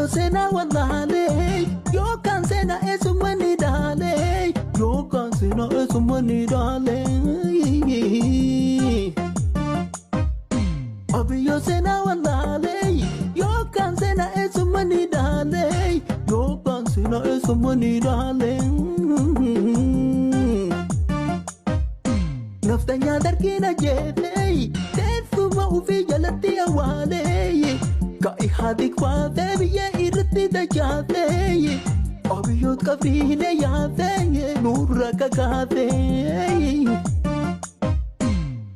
Abiyyoo seenaa wallaalee yookaan seenaa eessummaa ni dhaalee yookaan seenaa eessummaa ni dhaalee. Abiyyoo seenaa wallaalee yookaan seenaa eessummaa ni dhaalee yookaan seenaa eessummaa ni dhaalee. Naftanyaa dargiin ajjeefee teessuma ofii jalatti awwaalee ka'i haati kwaatee biyya irratti dachaatee abiyyoot qabriilee yaatee nurra kakaatee.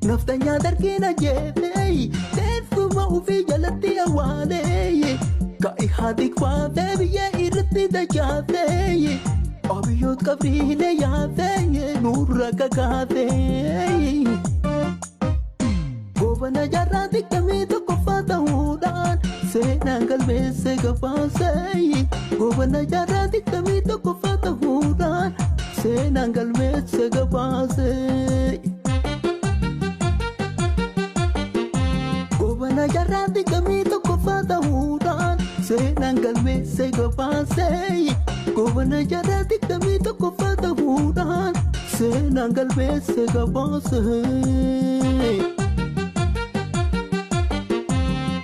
Naftanyaa dargiin ajjeefee teessuma ofii jalatti awwaalee ka'i haati kwaatee biyya irratti dachaatee abiyyoot qabriilee yaatee nurra kakaatee. Goobana jaarraa 21ffaa ta'uudhaan seenaan galmeesse gabaasee. Goobana jaarraa 21ffaa ta'uudhaan seenaan galmeesse gabaasee. Goobana jaarraa 21ffaa ta'uudhaan seenaan galmeesse gabaasee. Goobana jaarraa 21ffaa ta'uudhaan seenaan galmeesse gabaasee.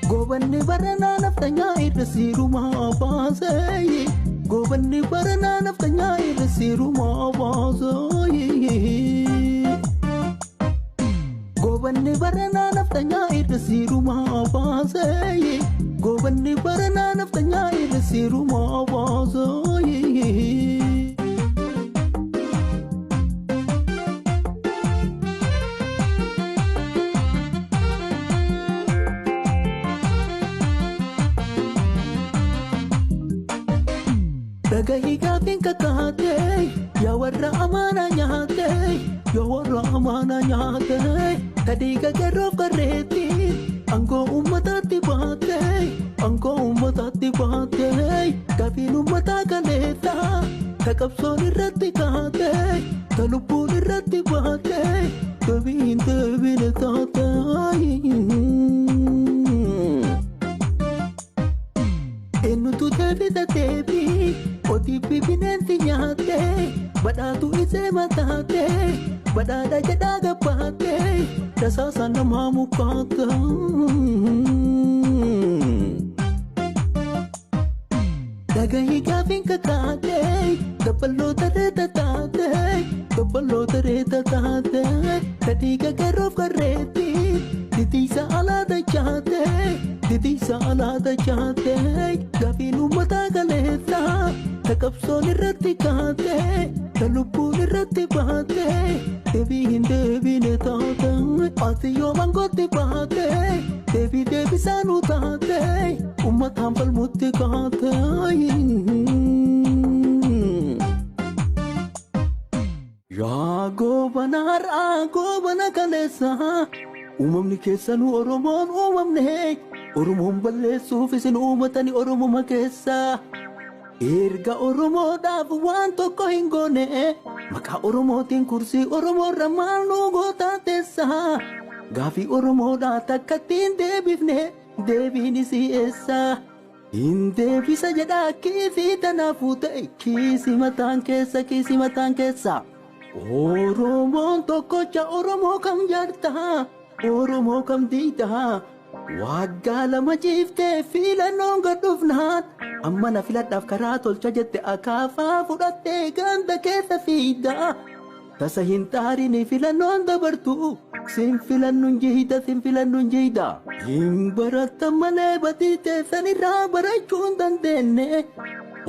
Goobanni baranaa naftanyaa irra siirumaa baasee. Goobanni baranaa naftanyaa irra siirumaa baasee. Goobanni baranaa naftanyaa irra siirumaa baasee. Goobanni baranaa naftanyaa irra siirumaa baasee. Dhagahii gaafiin kakaatee yaa warra amaanaa nyaatee yaa warra amaanaa nyaatee tadhiiga garoof garreetti aangoo uummataatti baatee aangoo uummataatti baatee gaafiin uummataa kaleessa ta qabsoon irratti kaatee ta lubbuun irratti baatee deebiin deebine taatee. Eenyutu deebisa deebii otiifi bineensi nyaatee badhaatu isee mataatee badhaadha jedhaa gabbaatee tasaasa namaa mukaatee. Dhagahii gaafiin kakaatee dabballoota reeta taatee dabballoota reeta taatee tadhiiga garoof garreetti titiisa alaa dachaatee titiisa alaa dachaatee gaafiin uummataa kaleessa ta qabsoon irratti kaatee ta lubbuun irratti baatee deebii hin deebine taatee ati yoo mangootti baatee deebii deebisaanuu taatee uummataan falmutti kaatee. Yaa goobana har'aa goobana kaleessa uumamni keessanuu Oromoon uumamne Oromoon balleessuuf isin uumatani Oromoma keessa. Erga Oromoodhaaf waan tokko hin goone maqaa Oromootiin kursii Oromoorra maal nu gootaa teessa. Gaafii Oromoodhaa takkatti hin deebifne deebiin isii eessa. Hin deebisa jedhaa kiisii tanaafuu ta'e kiisii mataan keessa kiisii mataan keessa. Oromoon tokkocha Oromoo kam jaartaa Oromoo kam diidaa waggaa 2 ciiftee filannoon gad dhufnaan amma na filadhaaf karaa tolcha jette akaafaa fudhattee ganda keessa fiigdaa. Tasa hin xaarini filannoon dabartu sin filannuun jihida sin filannuun jihida. Hin barattan malee badii teessan irraa barachuu hin dandeenye.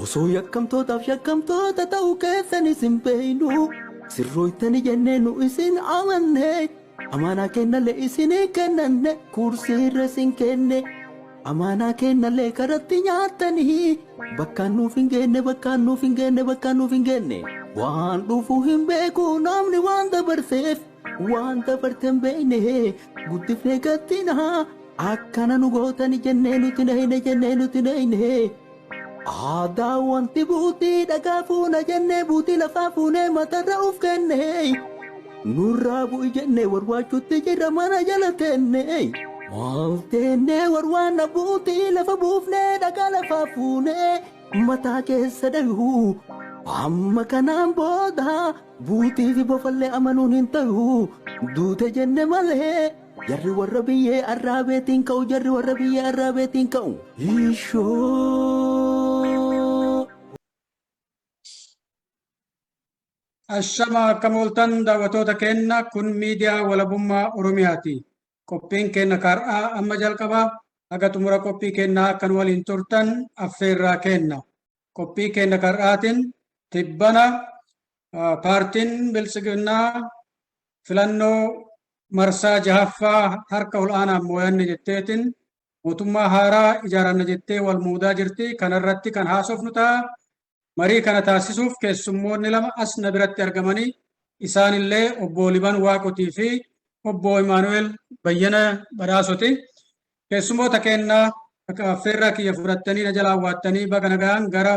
Osoo yakkamtootaaf shakkamtoota ta'uu keessan isin beeynu sirrooytani jennee nu isin amanne amaanaa kennallee isinii kennanne kursiirra isin kenne. Amaanaa kennallee karatti nyaattanii bakkaan nuuf hin geenne bakkaan nuuf hin geenne bakkaan nuuf hin geenne. Waan dhufu hin beeku namni waan dabarseef waan dabarte hin beekne guddifnee gattinaa akkana nu gootani jennee nuti nahine jennee nuti nahine. Aadaa wanti buutii dhagaa fuuna jennee buutii lafaa fuunee matarra uf kenne. Nurraa bu'i jennee warwaachuutti jirra mana jala teenne. Maal teennee warwaan buutii lafa buufnee dhagaa lafaa fuunee mataa keessa dhayuu. Amma kanaan booda buutii fi bofallee amanuun hin ta'u, duute jenne malee jarri warra biyyee arraabeetiin ka'u, jarri warra biyyee arraabeetiin ka'u. Ishoo. Ashama, akkam ooltan daawwattoota keenya? Kun miidiyaa Walabummaa Oromiyaati. Qophiin keenya har'aa amma jalqabaa. Haga xumura qophii keenyaa akkan waliin turtan affeerraa kenna. Qophii keenya har'aatiin tibbana paartiin Biltsiginnaa filannoo marsaa jahaffaa harka ol'aanaan moo'anne jetteetiin mootummaa haaraa ijaaranna jettee wal muudaa jirti. Kanarratti kan haasofnu ta'a. Marii kana taasisuuf keessummoonni lama as na biratti argamanii, isaanillee obbo Liban Waaqotii fi obbo Imaanu'eel Bayyana Badhaasoti. Keessummoota keenyaa affeerraa kiyya fudhattanii na jalaa waattanii baga nagaan gara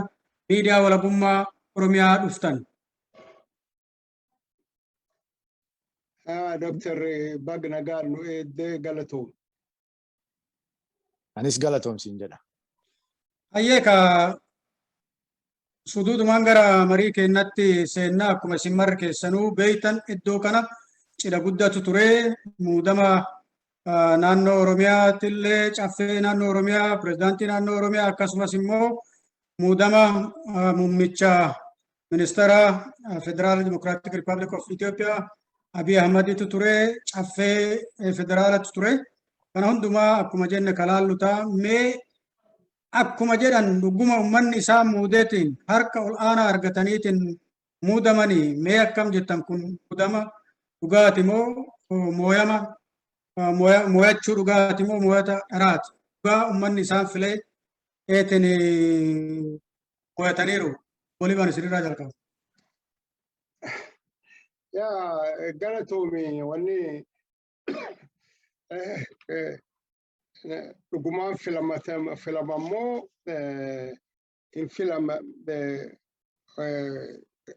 miidiyaa Walabummaa Oromiyaa dhuftan. Dooktar, baga nagaan nu eeddee, galatoom. Anis galatoomsiin jedha. Hayyee, ka suduudumaan gara marii keenyatti seennaa. Akkuma isin marri keessanuu beeytan, iddoo kana cidha guddatu ture. Muudama naannoo Oromiyaatti illee caffee naannoo Oromiyaa, pirezidaantii naannoo Oromiyaa, akkasumas immoo muudama muummicha ministeera Federal Democratic Republic of Ethiopia Abiy Ahmeditu ture, caffee federaalatu ture. Kana hundumaa akkuma jenne kalaallu ta'a. Mee akkuma jedhan dhuguma uummanni isaa muudeetiin harka ol aanaa argataniitiin muudamanii, mee akkam jettan? Kun muudama dhugaati moo mooyama mooyachuu dhugaati moo mooyata dharaati? Dhugaa uummanni isaan filee eetiin mooyataniiru? Waliin isinirraa jalqaba. Yaa, galatoomi. Wanni dhugumaan filamammoo hin filama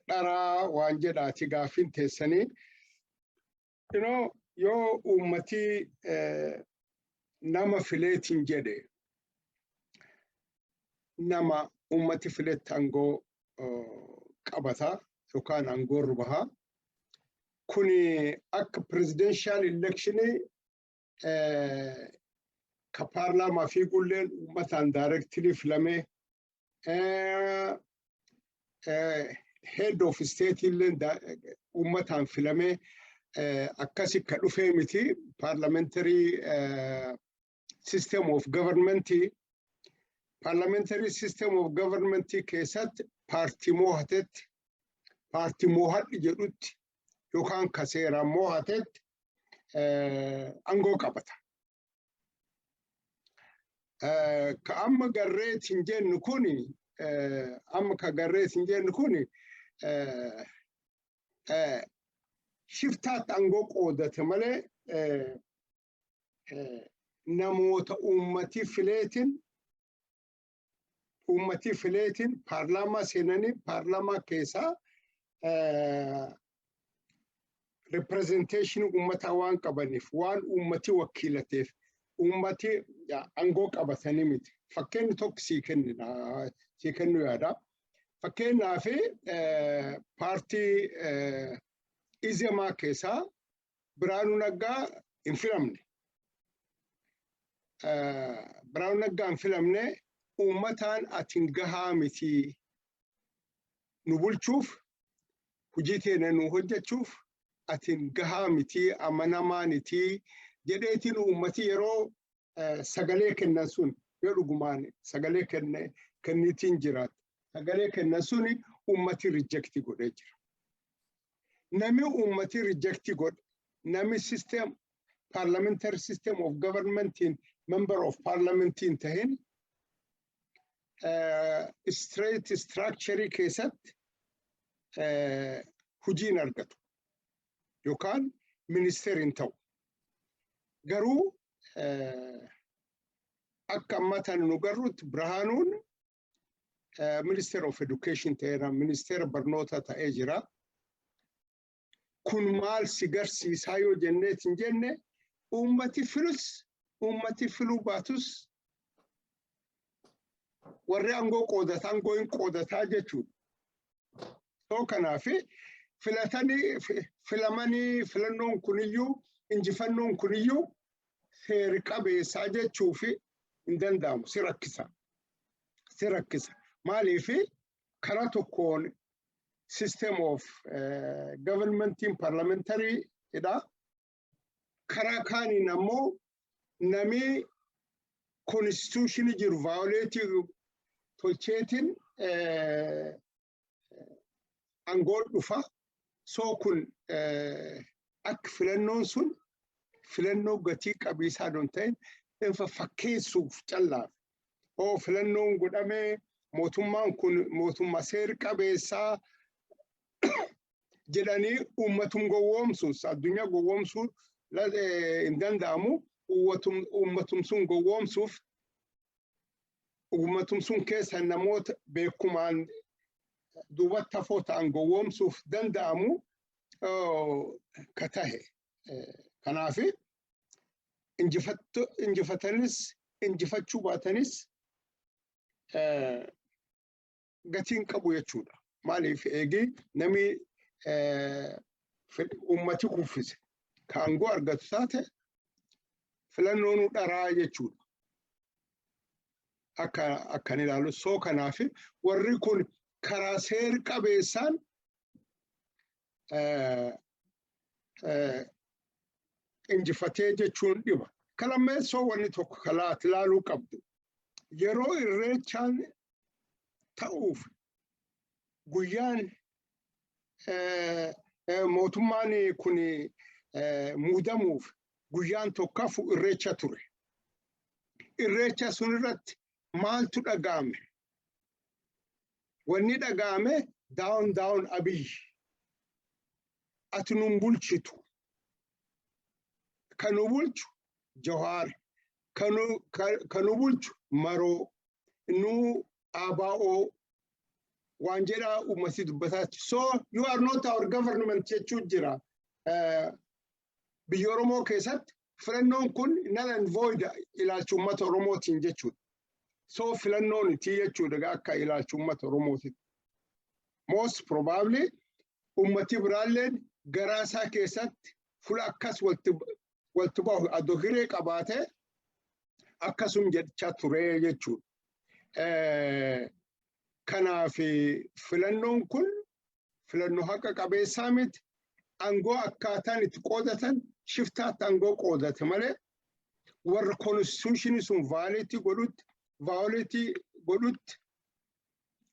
dharaa waan jedhaati gaaffiin teessanii. Yoo uummatii nama fileetiin jedhe, nama uummati filetti aangoo qabata yookaan aangoorra baha. Kuni akka presidential electionii ka paarlaamaa fiigulleen uummataan directly filamee, head of state illeen uummataan filamee akkasi ka dhufee miti. Parliamentary system of government, parliamentary system of government keessatti paartii moohatetti, paartii moohadhi jedhutti yookaan ka seeraan moohatetti aangoo qabata. Ka amma garreetiin jennu kuni, amma ka garreetiin jennu kuni, shiftaatti aangoo qoodate malee namoota uummatii fileetiin paarlaamaa seenanii paarlaamaa keessaa representation uummataa waan qabaniif, waan uummati wakiilateef uummati aangoo qabatanii miti. Fakkeenyi tokko sii kennu yaada. Fakkeenyaaf, paartii Izemaa keessaa Biraanuu Naggaa hin filamne. Biraanuu Naggaa hin filamne. Uummataan "Ati gahaa miti nu bulchuuf, hojii teenya nu hojjechuuf ati gahaa miti, amanamaa miti" jedheetiin uummati yeroo sagalee kennan sun, yoo dhugumaan sagalee kenniitiin jiraatu, sagalee kennan suni uummati reject godhee jira. Nami uummati reject godhe, nami system parliamentary system of governmentiin member of parliamentiin tahin, state structure keessatti hojiin argatu yookaan ministeer hin ta'u. Garuu akka ammaa tana nu garrutti Birhaanuun minister of education ta'eera, ministeera barnoota ta'ee jira. Kun maal si garsiisaa yoo jenneet hin jenne, uummati filus Uummati filuu baatus warri aangoo qoodataa aangoo hin qoodataa jechuudha. So kanaaf filatanii filamanii filannoon kuniyyuu, injifannoon kuniyyuu seeri qabeessaa jechuuf hin danda'amu, si rakkisa. Si rakkisa. Maaliif? Karaa tokkoon system of governmentiin parliamentary dha. Karaa kaaniin ammoo nami constitution jiru violate tolcheetiin aangoon dhufa. So kun akka filannoon sun filannoo gatii qabiisaa don ta'in fakkeessuuf callaaf. Oo filannoon godhamee mootummaan kun mootummaa seer qabeessaa jedhanii uummatum gowwoomsuus, addunyaa gowwoomsuu hin danda'amu. Uummatum sun gowwoomsuuf, uummatum sun keessa namoota beekumaan duubatti hafoo ta'an gowwoomsuuf danda'amu ka tahe. Kanaaf injifatanis injifachuu baatanis gatiin qabu jechuudha. Maaliif? Eegi namni uummati kuffise ka aangoo argatu taate, filannoon dharaa jechuudha. Akka akkan ilaalu, so kanaaf warri kun karaa seer qabeessaan injifatee jechuun dhiba. Kalammeessoo, wanni tokko kalaat ilaaluu qabdu. Yeroo Irreechaan ta'uuf guyyaan mootummaan kun muudamuuf guyyaan tokkafu Irreecha ture. Irreecha sun irratti maaltu dhaga'ame? Wanni dhaga'ame, "Down, down Abiy. Ati nun bulchitu. Kan nu bulchu Jawaar, kan nu bulchu Maroo, nu ABO," waan jedhaa uummati dubbataa. "So you are not our government" jechuu jira. Biyya Oromoo keessatti filannoon kun null and void ilaalcha uummata Oromootiin jechuudha. So filannoon itti jechuudha akka ilaalcha uummata Oromootiin. Most probably uummati biraalleen garaa isaa keessatti fula akkas walti bahu adoo hiree qabaatee akkasum jechaa ture jechuudha. Kanaaf filannoon kun filannoo haqa qabeessaa miti. Aangoo akkaataan itti qoodatan shiftaatti aangoo qoodate malee, warra constitution sun violate godhutti,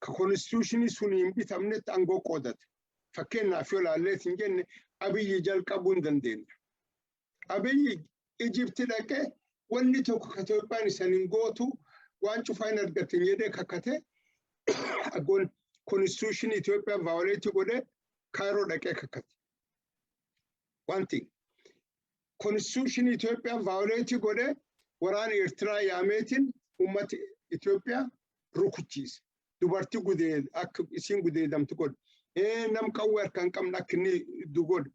ka constitution sun hin bitamnetti aangoo qoodate. Fakkeenyaaf yoo ilaalleet hin jenne, Abiyyi jalqabuu hin dandeenya. Abiyyi Ijipti dhaqee wanni tokko ka Itoophiyaan isan hin gootu, waan cufaa hin argatin jedhee kakatee, constitution Itoophiyaa violate godhee Kaayiroo dhaqee kakate. Wanti constitution Itoophiyaa violate godhee waraana Eertiraa yaameetiin uummata Itoophiyaa rukuchiise. Dubartii gudee akka isiin gudeedamtu godhe. Nam qawwee harka hin qabne akka inni godhe.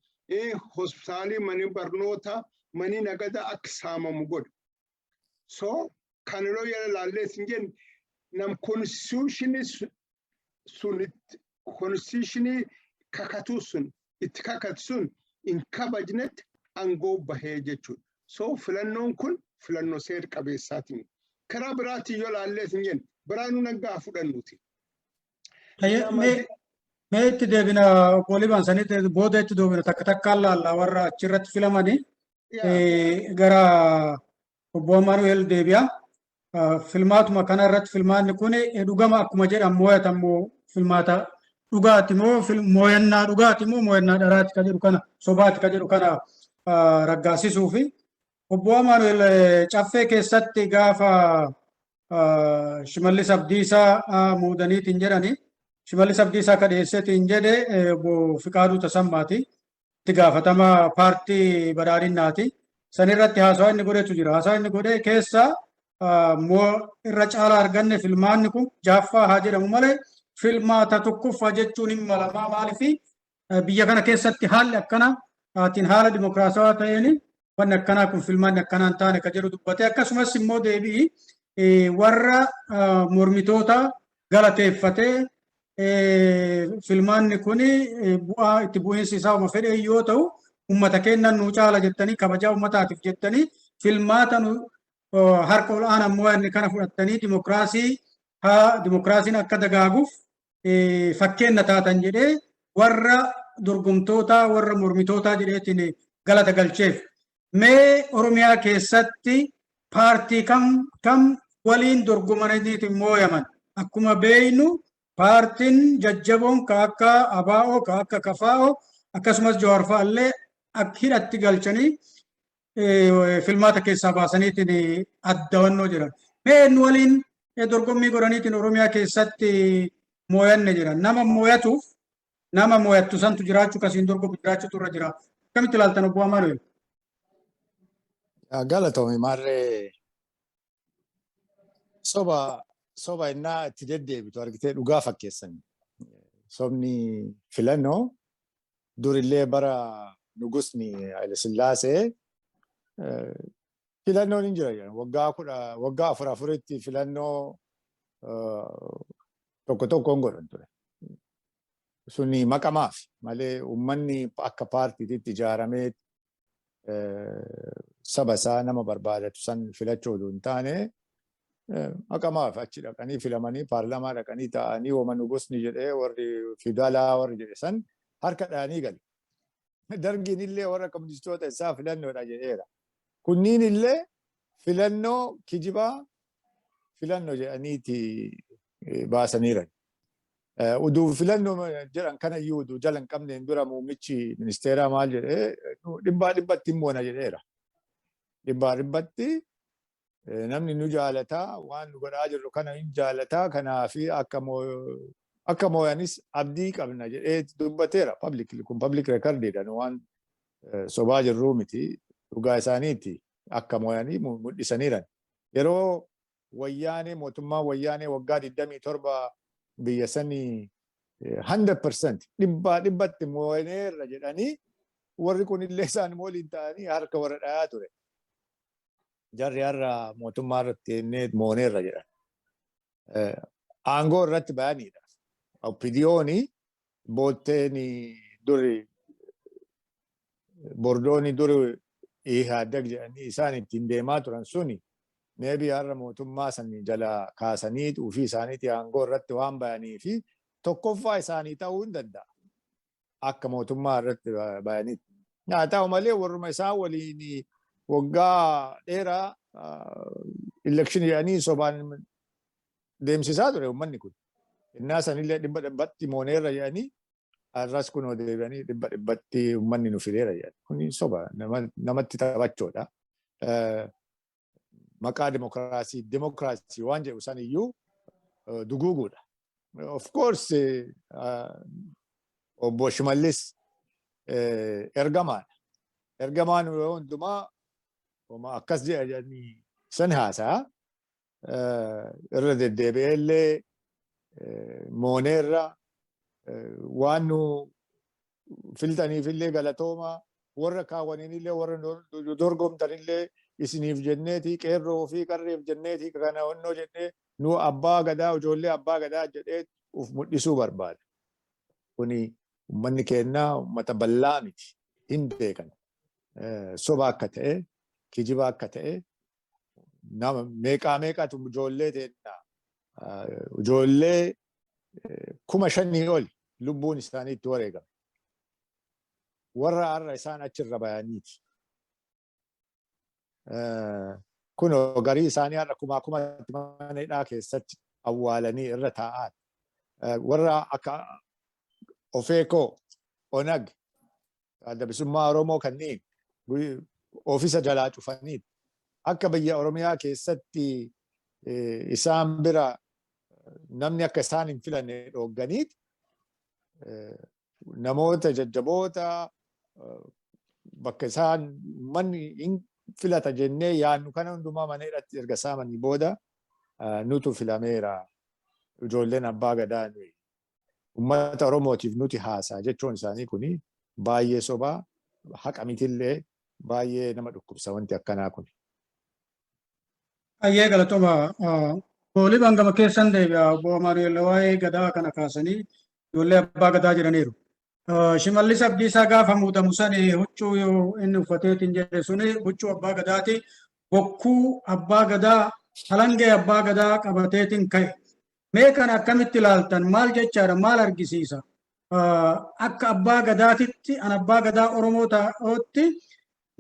Hospitaalii, mani barnootaa, mani nagadaa akka saamamu godhe. So kan yeroo yala laallees hin jenne, nam constitution sun, constitution kakatuu sun itti kakatu sun hin kabajnetti aangoo bahee jechuudha. So filannoon kun filannoo seera qabeessaatiin. Karaa biraatiin yoo laallees hin jenne, Biraanuu Naggaa fudhannuti. Mee itti deebina, obbo Liban, sanitti booda itti deebina, takka takkaan laallaa warra achirratti filamanii gara obbo Amaanu'eel deebi'a. Filmaatuma kana irratti, filmaanni kun dhugama akkuma jedhan moo'atamoo, filmaata dhugaati moo mooyannaa dhugaati moo mooyannaa dharaati ka jedhu kana, sobaati ka jedhu kana raggaasisuu fi obbo Amaanu'eel, Caffee keessatti gaafa Shimallis Abdiisaa muudaniitiin jedhani, Shimallis Abdiisaa ka dhiyeesseetiin jedhe obbo Fiqaaduu Tasammaati. Itti gaafatama paartii Badhaadhinnaati. San irratti haasawaa inni godhetu jira. Haasawaa inni godhe keessa moo irra caalaa arganne, filmaanni kun jaaffaa haa jedhamu malee filmaata tokkoffaa jechuun hin malamaa. Maaliif? Biyya kana keessatti haalli akkana aatiin haala dimokiraatawaa ta'een Wanni akkanaa kun filmaanni akkanaa hin taane ka jedhu dubbate. Akkasumas immoo deebi'i warra mormitoota galateeffatee, filmaanni kun bu'aa itti bu'iinsi isaa uma fedhe yoo ta'u, ummata kennan nuu caala jettanii, kabajaa ummataatiif jettanii filmaata nu harka ol aanaa immoo kana fudhattanii dimokiraasii haa dimokiraasiin akka dagaaguuf fakkeenna taatan jedhee, warra dorgomtoota, warra mormitootaa jedheetiin galata galcheef. Mee Oromiyaa keessatti paartii kam kam waliin dorgomaniitiin mooyaman? Akkuma beeynu paartiin jajjaboon ka akka ABO, ka akka KFO, akkasumas Jawaar fa'allee akka hidhatti galchanii filmaata keessaa baasaniitiin addawannoo jiran. Mee nu waliin dorgommii godhaniitiin Oromiyaa keessatti mooyanne jiran? Nama mooyatuuf nama mooyattu santu jiraachuu, kasiin dorgomu jiraachuutu irra jira. Akkamitti ilaaltan, obbo Amaanuel? Galatoomi maarree. Soba soba innaa itti deddeebitu argitee dhugaa fakkeessan. Sobni filannoo durillee bara nugusni Haile Sillaasee filannoon hin jira. Waggaa 10, waggaa afur afuritti filannoo tokko tokkoon godhan ture. Suni maqamaaf malee uummanni akka paartiitti ijaaramee saba isaa nama barbaadatu san filachuu oduu hin taane, maqamaaf achi dhaqanii filamanii paarlaamaa dhaqanii taa'anii wama nugusni jedhee, warri fidalaa warri jedhe san harka dhahanii galu. Dargiin illee warra komunistoota isaa filannoodha jedheera. Kunniin illee filannoo kijibaa filannoo jedhaniiti baasaniiran. Uduu filannoo jedhan kana iyyuu uduu jala hin qabneen dura muummichi ministeeraa maal jedhee? Dhibbaa dhibbatti hin moona jedheera. Dhibbaa dhibbatti namni nu jaalataa, waan nu godhaa jirru kana hin jaalataa, kanaafi akka mooyanis abdii qabna jedhee dubbateera. Public kun public recordiidha, waan sobaa jirruu miti, dhugaa isaaniiti, akka mooyanii mul'isaniiran. Yeroo Wayyaanee, mootummaan Wayyaanee waggaa 27 biyya sanii 100% dhibbaa dhibbatti moo'aneerra jedhanii, warri kun illee isaan waliin ta'anii harka warra dhayaa ture. Jarri har'a mootummaa irratti mooneerra jedhan. Aangoo irratti bayanidha. OPDOni bootteen duri, bordooni duri Ihaadag jedhanii isaan ittiin deemaa turan suni maybe har'a mootummaa san jala kaasanii ofii isaaniitii aangoo irratti waan bayanii fi tokkoffaa isaanii ta'uu hin danda'a. Akka mootummaa irratti bayanitti. Haa ta'u malee warruma isaan waliin waggaa dheeraa election jedhanii sobaan deemsisaa ture uummanni kun. Innaa sanillee dhibba dhibbatti mooneerra jedhanii, har'as kunoo deebi'anii dhibba dhibbatti uummanni nu fileera jedhan. Kuni soba namatti taphachuudha. Maqaa dimokiraasii dimokiraasii waan jedhu san iyyuu duguuguudha. Of course obbo Shimallis ergamaadha. Ergamaan yeroo hundumaa akkas jedha jedhanii san haasa'a. Irra deddeebi'ee illee mooneerra, waan nu filtaniif illee galatooma, warra kaawwaniin illee, warra dorgomtan illee isiniif jenneeti, qeerroo fi qarreef jenneeti kana onnoo jennee, nu abbaa gadaa, ijoollee abbaa gadaa jedhee uf mul'isuu barbaada. Kuni uummanni keenyaa uummata bal'aa miti, hin beekan. Soba akka ta'e, kijiba akka ta'e, nama meeqaa meeqatu ijoollee teennaa, ijoollee 5,000 oli lubbuun isaanii itti wareegame. Warra har'a isaan achirra bayaniiti. Kunoo garii isaanii har'a kumaa kumatti mana hidhaa keessatti awwaalanii irra taa'an. Warra akka Ofeekoo, Onag, Adda Bilisummaa Oromoo kanneen oofisa jalaa cufanii akka biyya Oromiyaa keessatti isaan bira namni akka isaan hin filanne dhoogganiit, namoota jajjaboota bakka isaan uummanni hin filata jennee yaannu kana hundumaa mana hidhatti erga saamanii booda, nutu filameera, ijoolleen abbaa gadaa nuyi, uummata Oromootiif nuti haasaa jechuun isaanii kuni baay'ee sobaa, haqa mitillee. Baay'ee nama dhukkubsa wanti akkanaa kun. Ayyee, galatooma. Boolii bangama keessan deebi'a. Obbo Amaanu'el waa'ee gadaa kana kaasanii ijoollee abbaa gadaa jedhaniiru. Shimallis Abdiisaa gaafa muudamu sani huccuu inni uffateetiin jedhe suni huccuu abbaa gadaati. Bokkuu abbaa gadaa, halangee abbaa gadaa qabateetiin ka'e. Mee kana akkamitti ilaaltan? Maal jechaadha? Maal argisiisa? Akka abbaa gadaatitti, an abbaa gadaa Oromoo ta'utti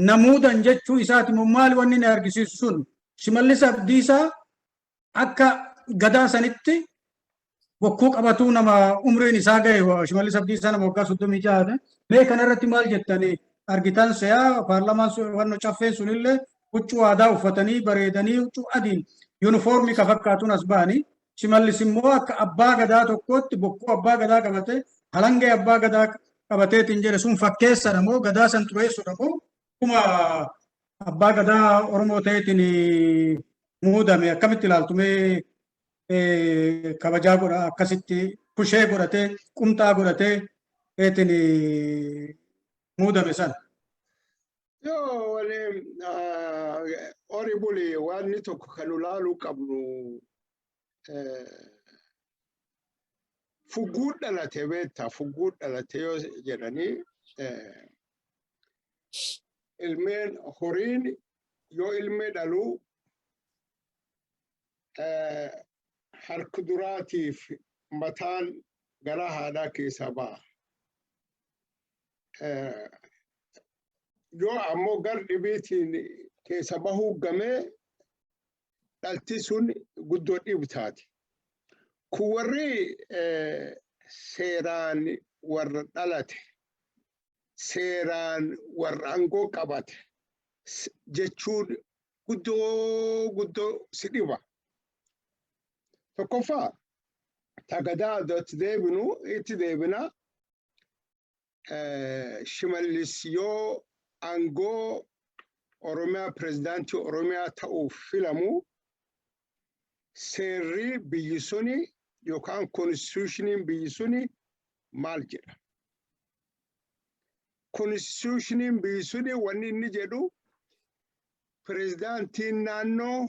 namuudan jechuu isaati moo maali wanni inni argisiisu sun? Shimallis Abdiisaa akka gadaa sanitti bokkuu qabatuu nama umriin isaa gahe, Shimallis Abdiisaa nama waggaa 36. Mee kanarratti maal jettanii argitan? Se'aa paarlamaan wanno caffeen sunillee huccuu aadaa uffatanii bareedanii, huccuu adiin yuunifoormii ka fakkaatuun as ba'anii, Shimallis immoo akka abbaa gadaa tokkootti bokkuu abbaa gadaa qabatee, halangee abbaa gadaa qabateetiin jedhe sun fakkeessadha moo gadaa san xureessudha moo akkuma abbaa gadaa Oromoo ta'eetiin muudame akkamitti ilaaltumee kabajaa godha, akkasitti kushee godhatee, qumxaa godhatee eetiin muudame sana? Yoo wani horii wanni tokko kan ilaaluu qabnu, fugguu dhalate beektaa, fugguu dhalate yoo jedhanii, ilmeen horiin yoo ilmee dhaluu harka duraatiif mataan gara haadhaa keessaa ba'a. Yoo ammoo gar dhibiitiin keessa bahuu gamee dhalti sun guddoo dhibu taati. Kun warri seeraan warra dhalate, seeraan warra aangoo qabate jechuun guddoo guddoo si dhiba. Tokkoffaa, tagadaa itti deebinu, itti deebina. Shimallis yoo aangoo Oromiyaa, pirezidaantii Oromiyaa ta'uuf filamu, seerri biyyi suni yookaan constitutioniin biyyi suni maal jedha? Constitutioniin biyyi suni wanni inni jedhu, pirezidaantiin naannoo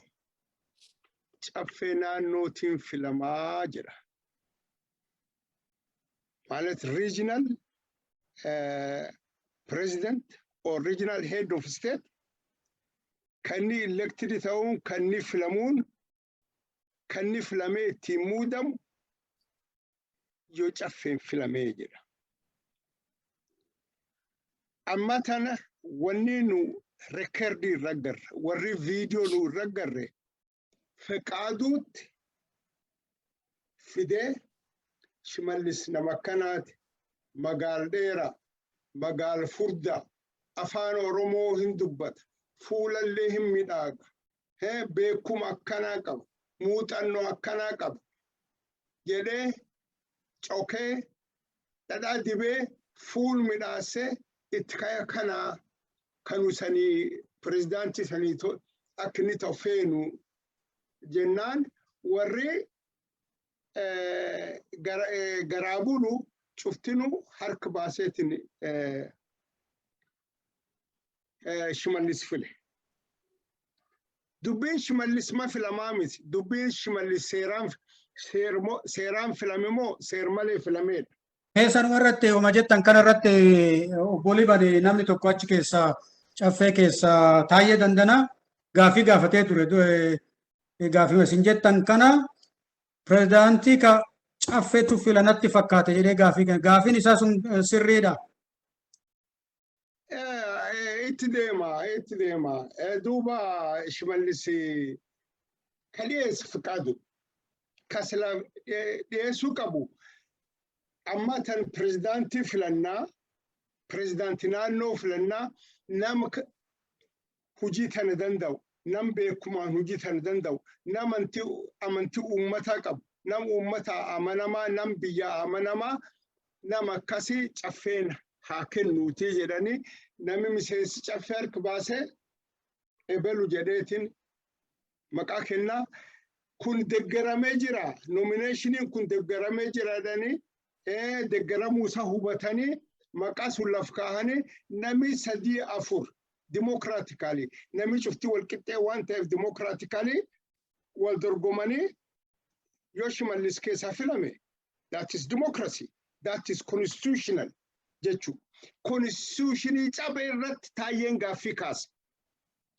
caffee naannootiin filamaa jedha. ማለት regional president or regional head of state kan inni elected ta'uun, kan inni filamuun, kan inni filamee ittiin muudamu yoo caffeen filamee jedha. Amma tana wanni nu recordii irra garre, warri viidiyoo nu irra garre, Fiqaaduutti fidee Shimallis nama akkanaati, magaal dheeraa, magaal furdaa, afaan Oromoo hin dubbata, fuulallee hin midhaaga, beekuma akkanaa qaba, muuxannoo akkanaa qaba jedhee cokee dhadhaa dibee fuul midhaasee itti kaya kanaa kanu sanii pirezidaantii sanii akka inni ta'u feenu jennaan, warri garaa bulu cuftinu harka baaseetiin Shimallis file. Dubbiin Shimallis ma filamaa miti. Dubbiin Shimallis seeraan filame moo seer malee filameedha? Keessanuma irratti, homa jettan kana irratti, obbo Libani, namni tokko achi keessaa, caffee keessaa, Taayyee Dandanaa gaafii gaafatee ture. Gaafii isin jettan kana, pirezidaantii ka caffeetu filanatti fakkaate jedhee gaafii kana. Gaafiin isaa sun sirriidha? Itti deema, itti deema. Duuba Shimallis ka dhiyeessu Fiqaadu. Ka sila dhiyeessuu qabu. Amma tan pirezidaantii filannaa, pirezidaantii naannoo filannaa, nama hujii tana danda'u, nam beekumaan hujii tana danda'u, nam amantii uummataa qabu, nam uummataa amanamaa, nam biyyaa amanamaa, nama akkasii caffeen haa kennuutii jedhanii, namni miseensi caffee harka baasee ebelu jedheetiin maqaa kennaa. Kun deggeramee jira, nominationiin kun deggeramee jira jedhanii, deggeramuu isaa hubatanii, maqaa sun laf kaahanii, namni sadii afur Democratically namni cufti wal qixxee waan ta'eef, democratically wal dorgomanii yoo Shimallis keessaa filame, that is democracy, that is constitutional jechuu. Constitutionii cabe irratti Taayyeen gaaffii kaasa.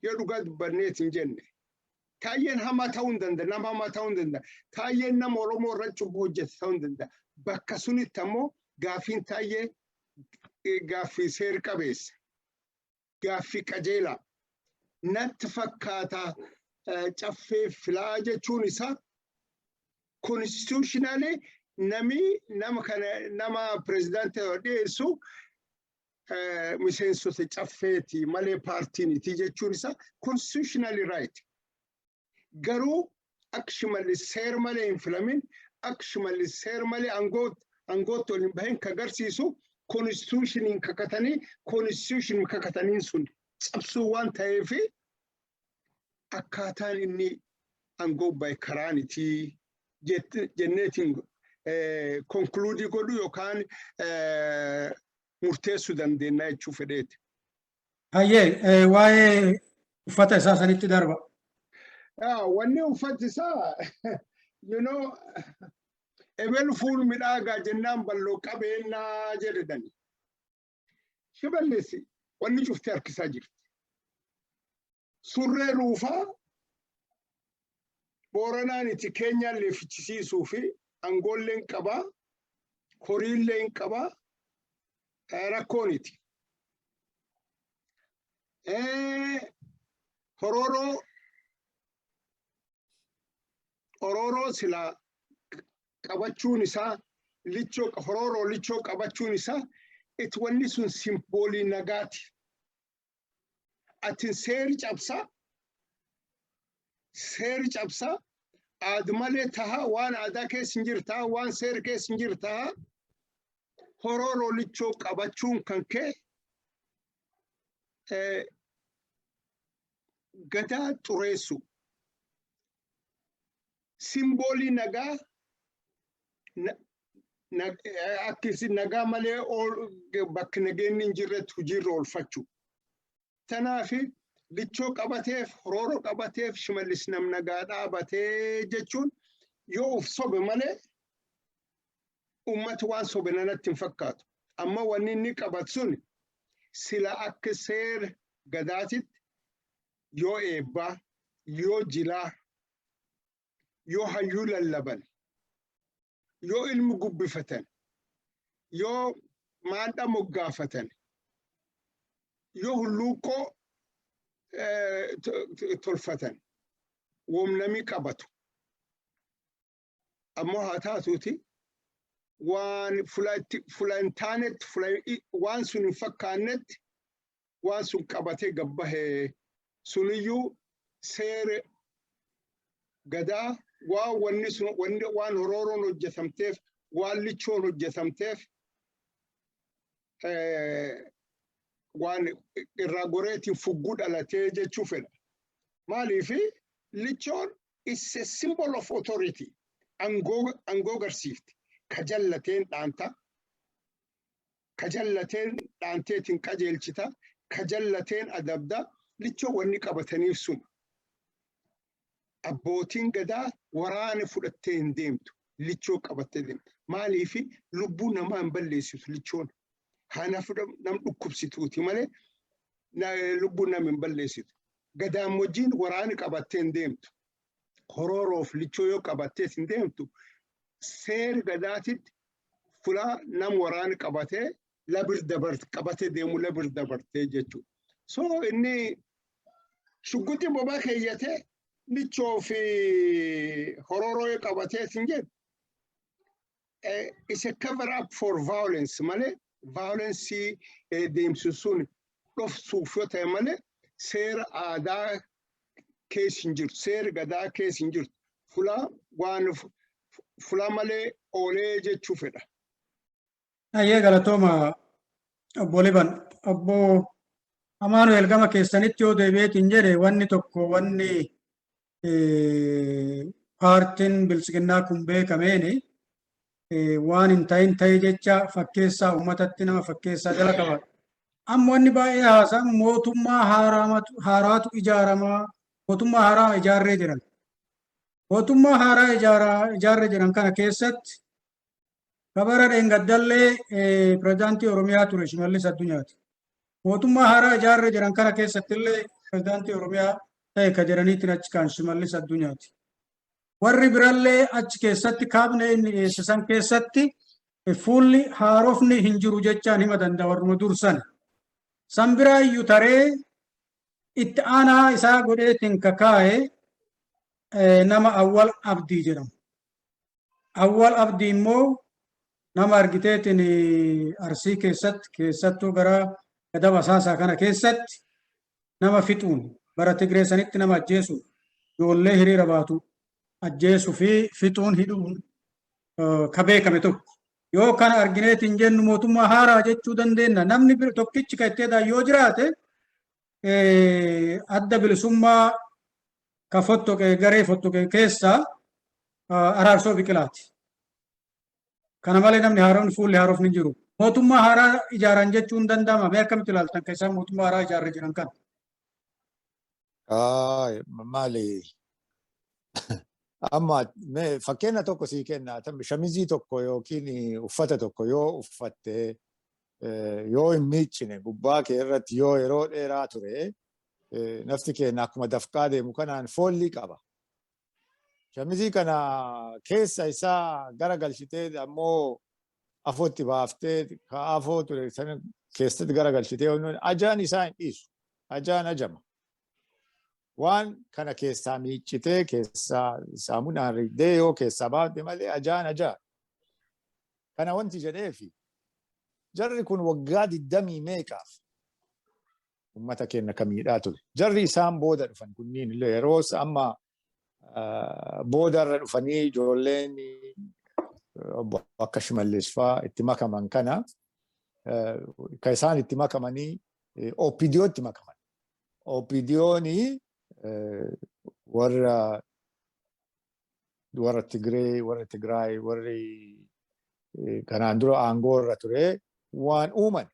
Yoo dhugaa dubbanneet hin jenne. Taayyeen hamaa ta'uu hin danda'a, nama hamaa ta'uu hin danda'a. Taayyeen nama Oromoo irratti cubbuu hojjete ta'uu hin danda'a. Bakka sunitti ammoo gaaffiin Taayyee gaaffii seer qabeessa. Gaaffii qajeelaa. Natti fakkaata Caffee filaa jechuun isaa constitutionally nami nama kana nama pirezidaantii dhiyeessu miseensota Caffeeti malee paartiiniti jechuun isaa constitutionally right. Garuu akka Shimallis seer malee hin filamin, akka Shimallis seer malee aangootti ol hin bahin ka agarsiisu, constitutioniin kakatanii, constitutionii kakataniin sun cabsuu waan ta'eefi, akkaataan inni aangoo bahe karaanitii jenneetiin conclude godhu yookaan murteessuu dandeenya jechuu fedheeti. Hayyee, waa'ee uffata isaa sanitti darba. Wanni uffati isaa, ebelu fuul midhaagaa jennaan balloo qabeennaa jedhani. Shimallis wanni cuftee harkisaa jirti. Surree ruufaa Booranaan itti Keenyaan leeffichisiisuu fi aangoolleen qabaa, horiilleen qabaa, rakkooniti. Horooroo silaa qabachuun isaa, lichoo, horooroo lichoo qabachuun isaa, itti wanni sun symbolii nagaati. Atin seeri cabsaa, seeri cabsaa, aad malee taha, waan aadaa keessa hin jirtaa, waan seera keessa hin jirtaa, horooroo lichoo qabachuun kan kee gadaa xureessu. Symbolii nagaa akkisi nagaa malee bakka nageenyi hin jirretti hojiirra oolfachuu. Tanaafi lichoo qabateef, horooroo qabateef, Shimallis nam nagaa dhaabatee jechuun yoo uf sobe malee ummati waan sobe nanatti hin fakkaatu. Amma wanni inni qabatu sun sila akka seera gadaatitti yoo eebbaa, yoo jilaa, yoo hayyuu lallaban, yoo ilmi gubbifatan, yoo maadha moggaafatan, yoo hulluuqqoo tolfatan, womnami qabatu. Ammoo haa taatuuti, waan fula hin taanetti, waan sun hin fakkaannetti waan sun qabatee gabbahee suniyyuu seera gadaa waan wanni sun wanni waan horooroon hojjetamteef, waan lichoon hojjetamteef, waan irraa goreetiin fugguu dhalatee jechuu fedha. Maaliifi lichoon is a symbol of authority. Angoo garsiifti. Ka jallateen dhaanta. Ka jallateen dhaanteetiin qajeelchita. Ka jallateen adabda. Lichoo wanni qabataniif sun. Abbootiin gadaa waraana fudhattee hin deemtu. Lichoo qabattee deemtu. Maaliifi lubbuu namaa hin balleessitu lichoon. Haana nam dhukkubsituuti malee lubbuu nama hin balleessitu. Gadaamojjiin waraana qabattee hin deemtu. Horooroof lichoo yoo qabattee hin deemtu, seera gadaatitti fulaa nam waraana qabatee labir dabart qabatee deemu labir dabartee jechuudha. So inni shugguxii bobaa keeyyatee lichoo fi horooroo yoo qabatee hin jedhu, is a cover up for violence malee, violence deemsisuun dhofsuuf yoo ta'e malee, seera aadaa keessa hin jirtu, seera gadaa keessa hin jirtu, fulaa waan fulaa malee oolee jechuu fedha. Ayyee, galatooma obbo Liban. Obbo Amaanu'el, gama keessanitti yoo deebi'eetiin jedhe, wanni tokko wanni paartiin Biltsiginnaa kun beekameeni waan hin ta'in ta'e jecha fakkeessaa uummatatti nama fakkeessaa jala qaba. Amma wanni baay'ee haasa'amu mootummaa haaraatu ijaaramaa, mootummaa haaraa ijaarree jiran. Mootummaa haaraa ijaarree jiran kana keessatti kabara dheengaddallee pirezidaantii Oromiyaa ture Shimallis Addunyaati. Mootummaa haaraa ijaarree jiran kana keessattillee pirezidaantii Oromiyaa ta'e ka jedhaniitiin achi kaan Shimallis Addunyaati. Warri birallee achi keessatti kaabinee inni dhiyeesse san keessatti fuulli haarofni hin jiru jechaan hima danda'a warruma dursan. San biraayyuu taree itti aanaa isaa godheetiin kakaa'e nama Awwal Abdii jedhamu. Awwal Abdii immoo nama argiteetiin Arsii keessatti, keessattuu gara Gadab Asaasaa kana keessatti nama fixuun, bara Tigree sanitti nama ajjeesuun, ijoollee hiriira baatu ajjeesuu fi fixuun, hidhuun ka beekame tokko. Yoo kana argineetiin jennu mootummaa haaraa jechuu dandeenya. Namni tokkichi kan itti yoo jiraate Adda Bilisummaa ka fottoqe, garee fottoqe keessaa Araarsoo Biqilaati. Kana malee namni haaromni, fuulli haarofni hin jiru. Mootummaa haaraa ijaaran jechuun danda'ama. Mee akkamitti ilaaltan kan isaan mootummaa haaraa ijaarre jiran kana? Maali? Amma mee fakkeenya tokko sii kenna. Shamizii tokko yookiin uffata tokko yoo uffatte, yoo hin miiccine, gubbaa kee irratti yoo yeroo dheeraa ture, nafti keenya akkuma dafqaa deemu kanaan foollii qaba. Shamizii kana keessa isaa gara galchitee ammoo afootti baaftee ka afoo ture sana keessatti gara galchitee ajaan isaa hin dhiisu. Ajaan ajama. Waan kana keessaa miiccitee, keessaa saamunaan riidee yoo keessaa baafte malee ajaan ajaa. Kana wanti jedheefi jarri kun waggaa 20 meeqaaf uummata keenya ka miidhaa ture. Jarri isaan booda dhufan kunniin illee yeroo amma boodarra dhufanii ijoolleen akka Shimallis fa'aa itti makaman kana, ka isaan itti makamanii OPDOtti makaman. OPDOni warra Tigree, warra Tigraay, warri kanaan dura aangoo irra ture waan uuman,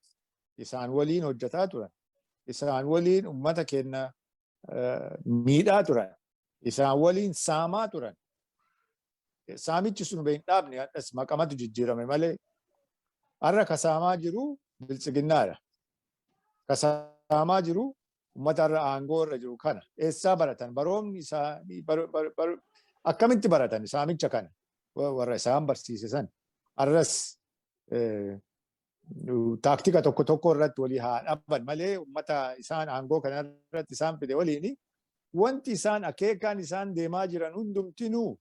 isaan waliin hojjetaa turan. Isaan waliin uummata keenya miidhaa turan. Isaan waliin saamaa turan. Saamichi sun hin dhaabne, hadhas maqamatu jijjiirame malee. Har'a ka saamaa jiru Biltsiginnaadha. Ka saamaa jiru uummata har'a aangoo irra jiru kana. Eessaa baratan? Baroomni isaanii akkamitti baratan saamicha kana? Warra isaan barsiise san. Har'as taaktika tokko tokko irratti walii haa dhaban malee, uummata isaan aangoo kana irratti isaan fide waliin wanti isaan akeekaan isaan deemaa jiran hundumtinuu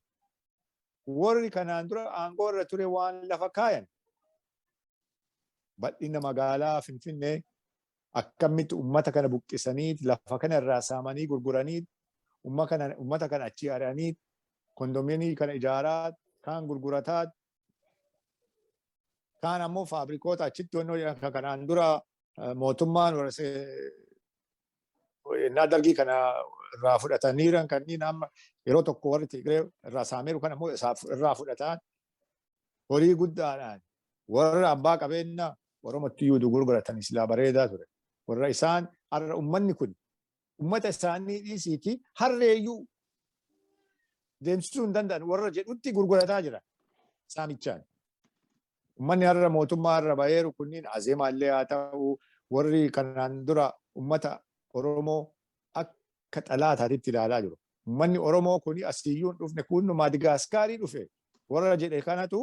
warri kanaan dura aangoo irra ture waan lafa kaayan. Bal'ina magaalaa Finfinnee akkamitti uummata kana buqqisanii, lafa kana irraa saamanii gurguranii, uummata kana achi ari'anii, kondominiyeemii kana ijaaraa, kaan gurgurataa, kaan ammoo faabrikoota achitti wannoo jedhan kanaan dura mootummaan innaa Dargii kana irraa fudhataniiran, kanneen amma yeroo tokko warri Tigree irraa saameeru kan ammoo irraa fudhataan horii guddaadhaan warra abbaa qabeenya Oromootti iyyuu gurguratan silaa bareedaa ture. Warra isaan har'a uummanni kun uummata isaanii dhiisiiti harreeyyuu deemsisuu hin danda'an warra jedhutti gurgurataa jira saamichaan. Uummanni har'a mootummaa irra baheeru kunniin Azeemaallee haa ta'u, warri kanaan dura uummata Oromoo akka xalaataatitti ilaalaa jiru. Uummanni Oromoo kuni asiyyuu hin dhufne, kun Maadagaaskaarii dhufe warra jedhe kanatu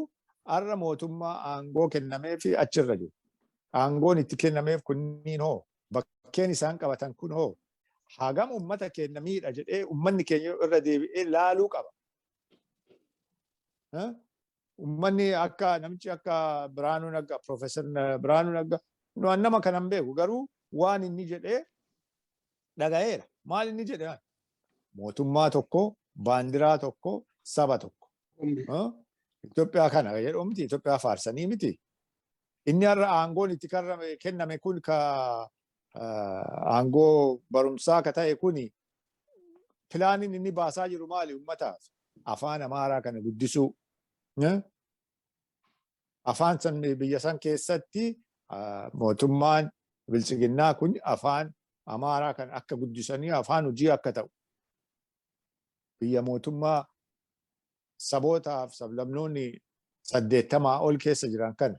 har'a mootummaa aangoo kennamee fi achirra jiru. Aangoon itti kennameef kunniin hoo, bakkeen isaan qabatan kun hoo hagam uummata keenya miidha jedhee uummanni keenya irra deebi'ee laaluu qaba. Uummanni akka namichi akka Biraanuu Naggaa, Profeesar Biraanuu Naggaa, waan nama kanan beeku garuu waan inni jedhee dhaga'eera. Maal inni jedhe? Mootummaa tokko, baandiraa tokko, saba tokko. Itoophiyaa kana jedhu miti, Itoophiyaa faarsanii miti. Inni har'a aangoon itti kenname kun, ka aangoo barumsaa ka ta'e kuni, pilaaniin inni baasaa jiru maali uummataaf? Afaan Amaaraa kana guddisuu. Afaan san biyya san keessatti mootummaan Biltsiginnaa kun afaan Amaaraa kan akka guddisanii afaan hojii akka ta'u, biyya mootummaa sabootaaf sablamnoonni 80 ol keessa jiran kana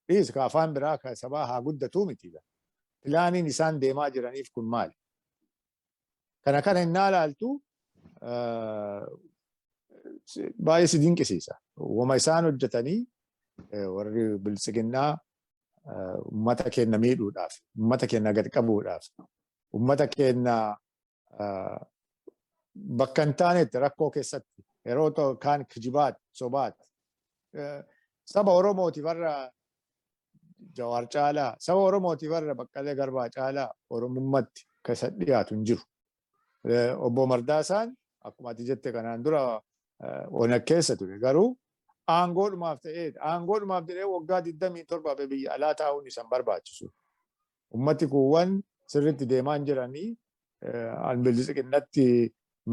dhiis, ka afaan biraa ka sabaa haa guddatuu miti. Planiin isaan deemaa jiraniif kun maali? Kana innaa ilaaltu baay'ee si dinqisiisa. Wama isaan hojjetanii warri Biltsiginnaa ummata keenya miidhuudhaaf, ummata keenya gad qabuudhaaf, ummata keenya bakka hin taanetti rakkoo keessatti yeroo ta'u kaan kijibaat, sobaat. Saba Oromootiif har'a Jawaar caalaa, saba Oromootiif har'a Baqqalee Garbaa caalaa Oromummaatti keessa dhiyaatu hin jiru. Obbo Mardaasaan akkuma ati jette kanaan dura ONEG keessa ture, garuu aangoodhumaaf ta'ee, aangoodhumaaf jedhee waggaa 27 biyya alaa taa'uun isaan barbaachisu. Ummati kuuwwan sirriitti deemaa hin jiranii Biltsiginnatti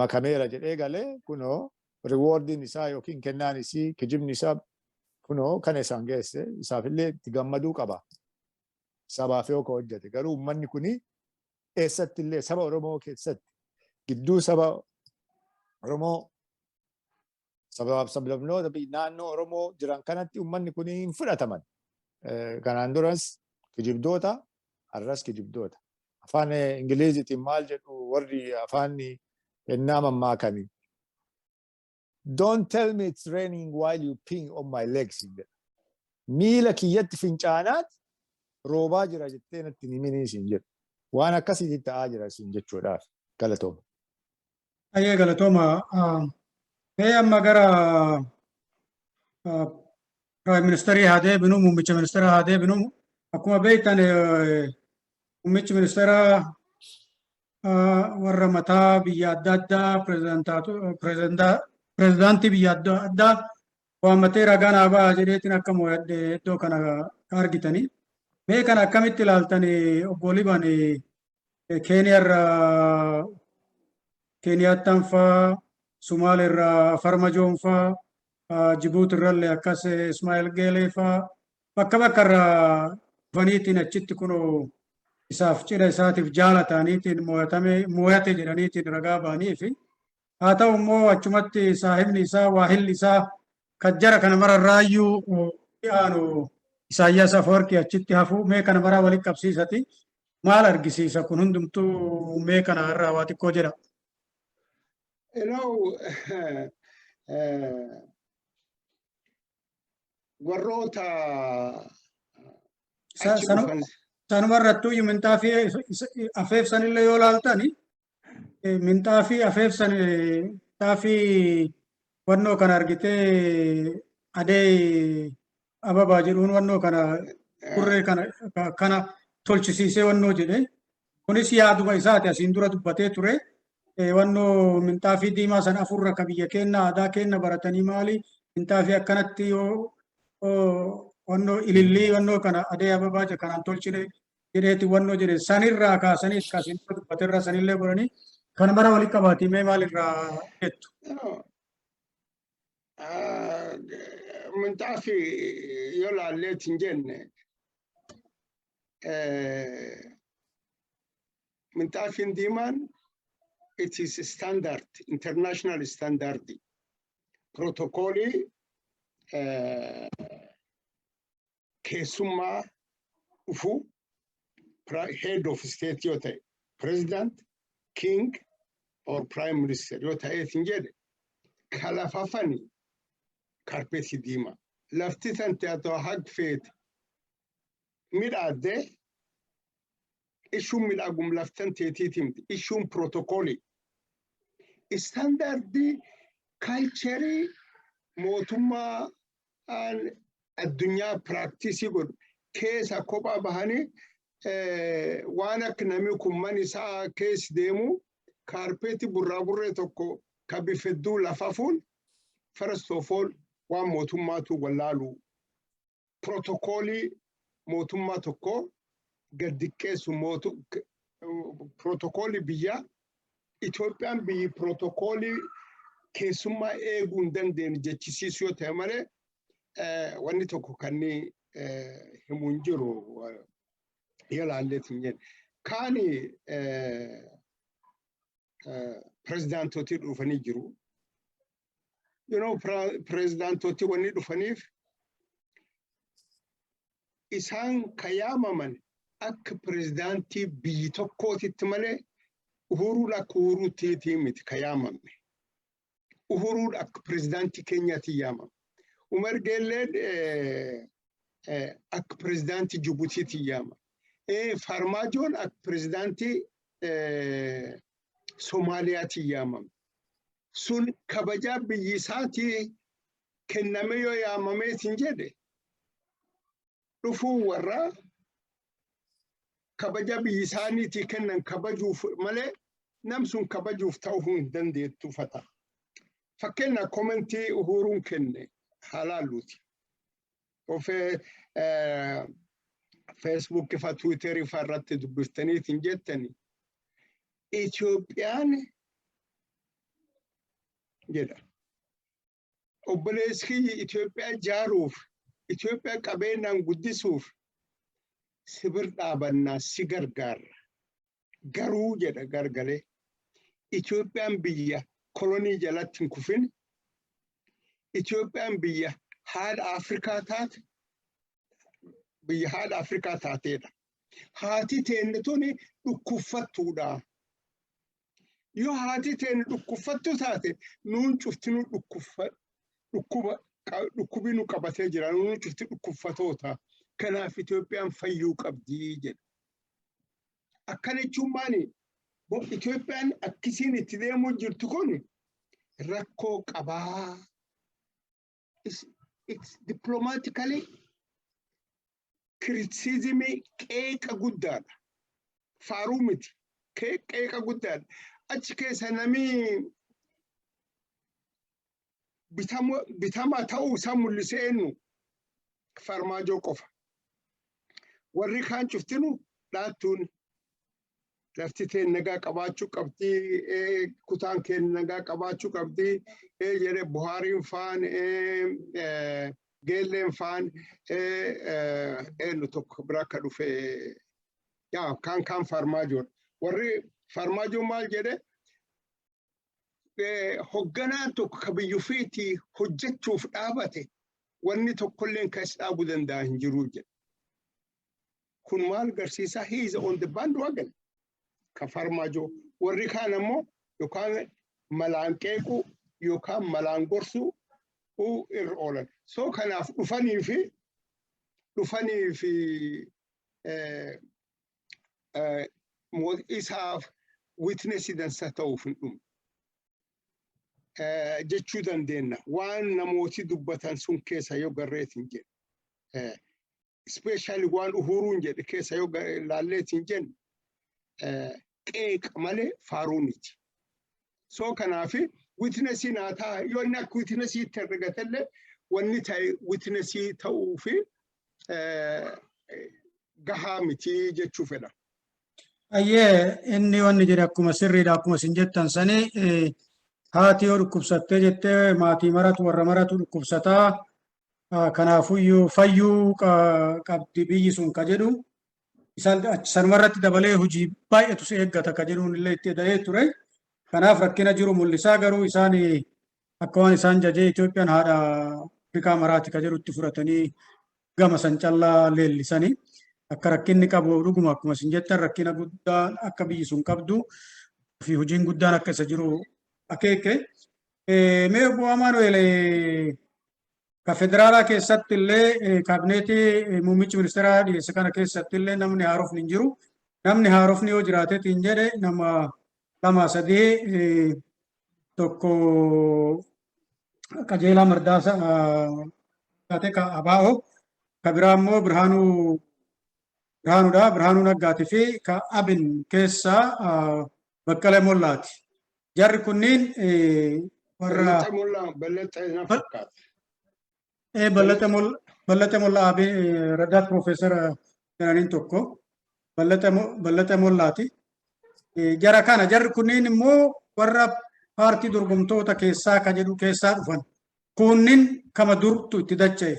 makameera jedhee galee, kunoo rewardiin isaa yookiin kennaan isii, kijibni isaa kunoo kana isaan geesse. Isaafillee itti gammaduu qaba. Sabaaf yoo ka hojjete garuu uummanni kuni eessatti illee saba Oromoo keessatti, gidduu saba Oromoo, sabaaf sablamnoota naannoo Oromoo jiran kanatti uummanni kun hin fudhataman. Kanaan duras kijibdoota, har'as kijibdoota. Afaan Ingiliziitiin maal jedhu warri afaan ennaa mammaakanii? "Don't tell me it's raining while you peeing on my legs" jedha. Miila kiyyatti fincaanaat roobaa jira jettee natti hin himinii siin jedhu. Waan akkasiitti ta'aa jira siin jechuudhaaf, galatooma. Ayyee, galatooma. Mee amma gara Prime Ministerii haa deebinu, muummicha ministeera haa deebinu. Akkuma beektan, muummichi ministeera warra mataa biyya adda addaa, pirezidaantii biyya adda addaa waammatee ragaa naa ba'a jedheetiin akka mo'adhe iddoo kana argitanii. Mee kana akkamitti ilaaltan, obbo Liban? Keeniyaarraa Keeniyaattaan faa, Sumaaleerraa Farmajoon faa, Jibuutirrallee akkas Ismaa'eel Geelee faa bakka bakkarraa dhufaniitiin achitti kunoo isaaf cidha isaatiif jaalataniitiin mo'atame, mo'ate jedhaniitiin ragaa ba'anii fi haa ta'u immoo achumatti saahibni isaa, waahilli isaa kan jara kana mararraayyuu aanu Isaayyaas Afawarqii achitti hafu, mee kana maraa walitti qabsiisati maal argisiisa kun hundumtuu? Mee kana irraa waa xiqqoo jedha. Warroota achi dhufan. Sanuma irrattuu minxaafii afeefsanillee yoo laaltani, minxaafii afeefsan, minxaafii wannoo kana argitee adee ababaa jedhuun wannoo kana kurree kana kana tolchisiisee wannoo jedhe. Kunis yaaduma isaati, asiin dura dubbatee ture. Wannoo minxaafii diimaa san afurra ka biyya keenya aadaa keenya baratanii maali, minxaafii akkanatti yoo wannoo ilillii wannoo kana adee ababaa kanaan tolchine jedheeti wannoo jedhe sanirraa kaasanii akkasiin dura dubbateerra sanillee godhanii kana mara walitti qabaatii mee maalirraa jettu? Minxaafii yoo laalleet hin jenne, minxaafiin diimaan it is standard, international standard protocolii keessummaa dhufu, head of state yoo ta'e, president, king or prime minister yoo ta'eet hin jedhe, kalafafani carpetii diimaa lafti tan ta'e hag feete midhaaddee ishuun midhaagum laftan teetiiti miti, ishuun protocolii standardii culturii mootummaa addunyaa practiceii godhu keessa kophaa bahanii waan akka namni kun man isaa keessa deemu carpetii burraa burree tokko ka bifedduu lafafuun, first of all waan mootummaatu wallaalu, protocolii mootummaa tokko gad diqqeessu, protocolii biyyaa. Itoophiyaan biyyi protocolii keessummaa eeguu hin dandeenye jechisiisu yoo ta'e malee wanni tokko kan himuu hin jiru. Yoo laalleetiin jenne. Kaani pirezidaantootii dhufanii jiru. Pirezidaantootii wanni dhufaniif isaan ka yaamaman akka pirezidaantii biyyi tokkootitti malee Uhuruun akka Uhuruutti miti ka yaamamne. Uhuruun akka pirezidaantii Keenyaatti yaamame. Umar Geelleen akka pirezidaantii Jibutiitti yaamame. Farmaajoon akka pirezidaantii Somaaliyaatti yaamame. Sun kabajaa biyyi isaatii kenname yoo yaamameetiin jedhe, dhufuu warra kabaja biyyi isaaniitii kennan kabajuuf malee nam sun kabajuuf ta'uu hin dandeettu fata. Fakkeenya, commentii Uhuruun kenne haa laalluuti. Ofee Facebookii fa Twitterii fa irratti dubbiftaniitiin jettani, Itoophiyaan jedha. Obboleessi kiyya Itoophiyaa ijaaruuf, Itoophiyaa qabeenyaan guddisuuf sibir dhaabannaa, si gargaarra. Garuu jedha gargalee, Itoophiyaan biyya kolonii jalatti hin kufin, Itoophiyaan biyya haadha Afrikaa taate, biyya haadha Afrikaa taateedha. Haati teenne tuni dhukkubfattuudha. Yoo haati teenne dhukkubfattuu taate, nuun cuftinuu dhukkuba dhukkubi nu qabatee jira, nuun cufti dhukkubfatoota. Kanaaf Itoophiyaan fayyuu qabdii jedha. Akkana jechuun maali? Itoophiyaan akkisiin itti deemuu jirtu kun rakkoo qabaa. It's diplomatically criticismii, qeeqa guddaadha. Faaruu miti. Qeeqa guddaadha. Achi keessa namni bitamaa ta'uu isaa mul'isee eenyu? Farmaajoo qofa. Warri kaan cuftinu dhaattuun lafti teen nagaa qabaachuu qabdii, kutaan keenya nagaa qabaachuu qabdii jedhe. Buhaariin faan, Geelleen faan, eenyu tokko bira akka dhufe, yaa kaan Farmaajoodha. Warri Farmaajoo maal jedhe? Hogganaan tokko ka biyya ofiitii hojjechuuf dhaabate wanni tokkolleen kan isa dhaabuu danda'a hin jiru jedhe. Kun maal garsiisaa? He is on the bandwagon ka Farmaajoo. Warri kaan ammoo yookaan malaan qeequu yookaan malaan gorsuu irra oolan. So kanaaf dhufanii fi isaaf witnessii dansa ta'uuf hin dhumne jechuu dandeenya. Waan namooti dubbatan sun keessa yoo garreetiin jedhe, especially waan Uhuruun jedhe keessa yoo laalleetiin jenne, qeeqa malee faaruu miti. So kanaaf witnessii naa ta'a yoo inni akka witnessiitti herregatellee, wanni ta'e witnessii ta'uu fi gahaa miti jechuu fedha. Ayyee, inni wanni jedhe akkuma sirriidha. Akkuma isin jettan sani, haati yoo dhukkubsattee jettee maatii maratu, warra maratu dhukkubsataa, kanaafuyyuu fayyuu qabdi biyyi sun ka jedhu isaan sanumarratti dabalee hojii baay'eetu si eeggata ka jedhuun illee itti eda'ee ture. Kanaaf rakkina jiru mul'isaa, garuu isaan akka waan isaan jajee Itoophiyaan haadha Afrikaa maraati ka jedhutti fudhatanii gama san callaa leellisanii. Akka rakkinni qabu dhuguma, akkuma isin jettan, rakkina guddaa akka biyyi sun qabdu fi hojiin guddaan akka isa jiru akeeke. Mee obbo Amaanu'eel, ka federaalaa keessatti illee kaabineetii muummichi ministeeraa dhiyeesse kana keessatti illee namni haarofni hin jiru. Namni haarofni yoo jiraateetiin jedhe nama lama sadii. Tokko Qajeelaa Mardaasaa taate ka ABO, ka biraa immoo Birhaanuudha. Birhaanuu Naggaatii fi ka Abin keessaa Baqqalee Mollaati. Jarri kunniin warra Ballaxee na fakkaata. Ballaxee Mollaa Abin raddaat piroofeesara jedhaniin tokko Ballaxee Mollaati. Jara kana, jarri kunniin immoo warra paartii dorgomtoota keessaa ka jedhu keessaa dhufan. Kunniin kama durtu itti dacha'e.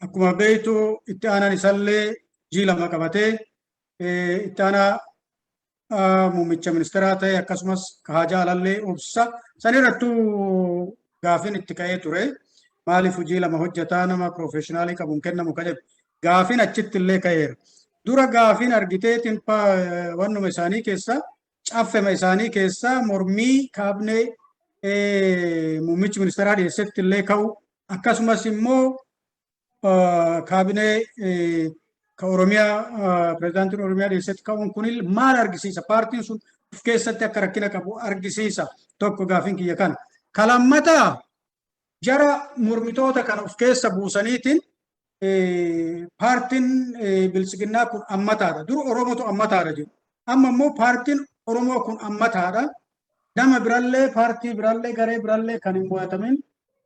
Akkuma beektu, itti aanan isallee Hojii lama qabatee itti aanaa muummicha ministeeraa ta'e, akkasumas haajaa alallee obsa sanirrattuu gaafin itti ka'ee ture. Maaliif hojii lama hojjetaa, nama professional qabuun kennamu ka jedhu gaafin achitti illee ka'eera. Dura gaafin argiteetiin wannuma isaanii keessa, caffema isaanii keessa, mormii kaabnee muummichi ministeeraa dhiyeessetti illee ka'u, akkasumas immoo kaabinee ka Oromiyaa, pirezidaantiin Oromiyaa dhiyeessetti ka'uun kun maal argisiisa? Paartiin sun of keessatti akka rakkina qabu argisiisa. Tokko gaafin kiyya kana. Kalammataa, jara mormitoota kana of keessa buusaniitiin paartiin Biltsiginnaa kun ammataadha. Dur Oromotu ammataadha jedhu. Amma immoo paartiin Oromoo kun ammataadha. Nama birallee, paartii birallee, garee birallee kan hin mo'atamin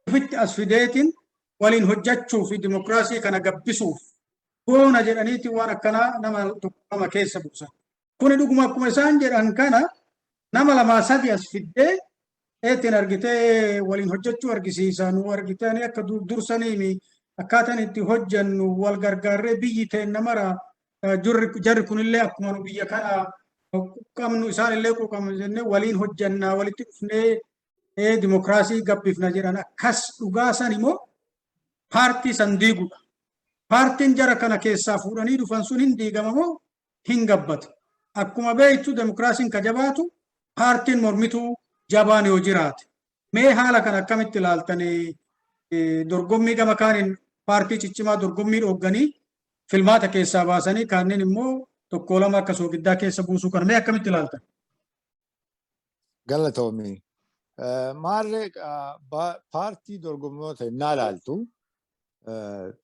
ofitti as fideetiin waliin hojjechuu fi dimokiraasii kana gabbisuuf goona jedhaniiti waan akkanaa nama tokko lama keessa buusan. Kuni dhuguma akkuma isaan jedhan kana nama lamaa sadi as fiddee eetiin argitee waliin hojjechuu argisiisa. Nu argitanii akka dursaniimi akkaataan itti hojjennu wal gargaarree biyyi teenna mara, jarri kunillee akkuma nu biyya kana qabnu isaan illee quuqamu jennee waliin hojjennaa, walitti dhufnee dimokiraasii gabbifna jedhan, akkas dhugaa san immoo paartii san diigudha. Paartiin jara kana keessaa fuudhanii dhufan sun hin diigama moo hin gabbatu? Akkuma beektu, dimokiraasiin ka jabaatu paartiin mormituu jabaan yoo jiraate. Mee haala kana akkamitti ilaaltanii? Dorgommii gama kaaniin paartii ciccimaa dorgommii dhoogganii filmaata keessaa baasanii, kanneen immoo tokko lama akka soogiddaa keessa buusuu kana mee akkamitti ilaaltan? Galatoomi. Maarree, paartii dorgommoota innaa ilaaltu,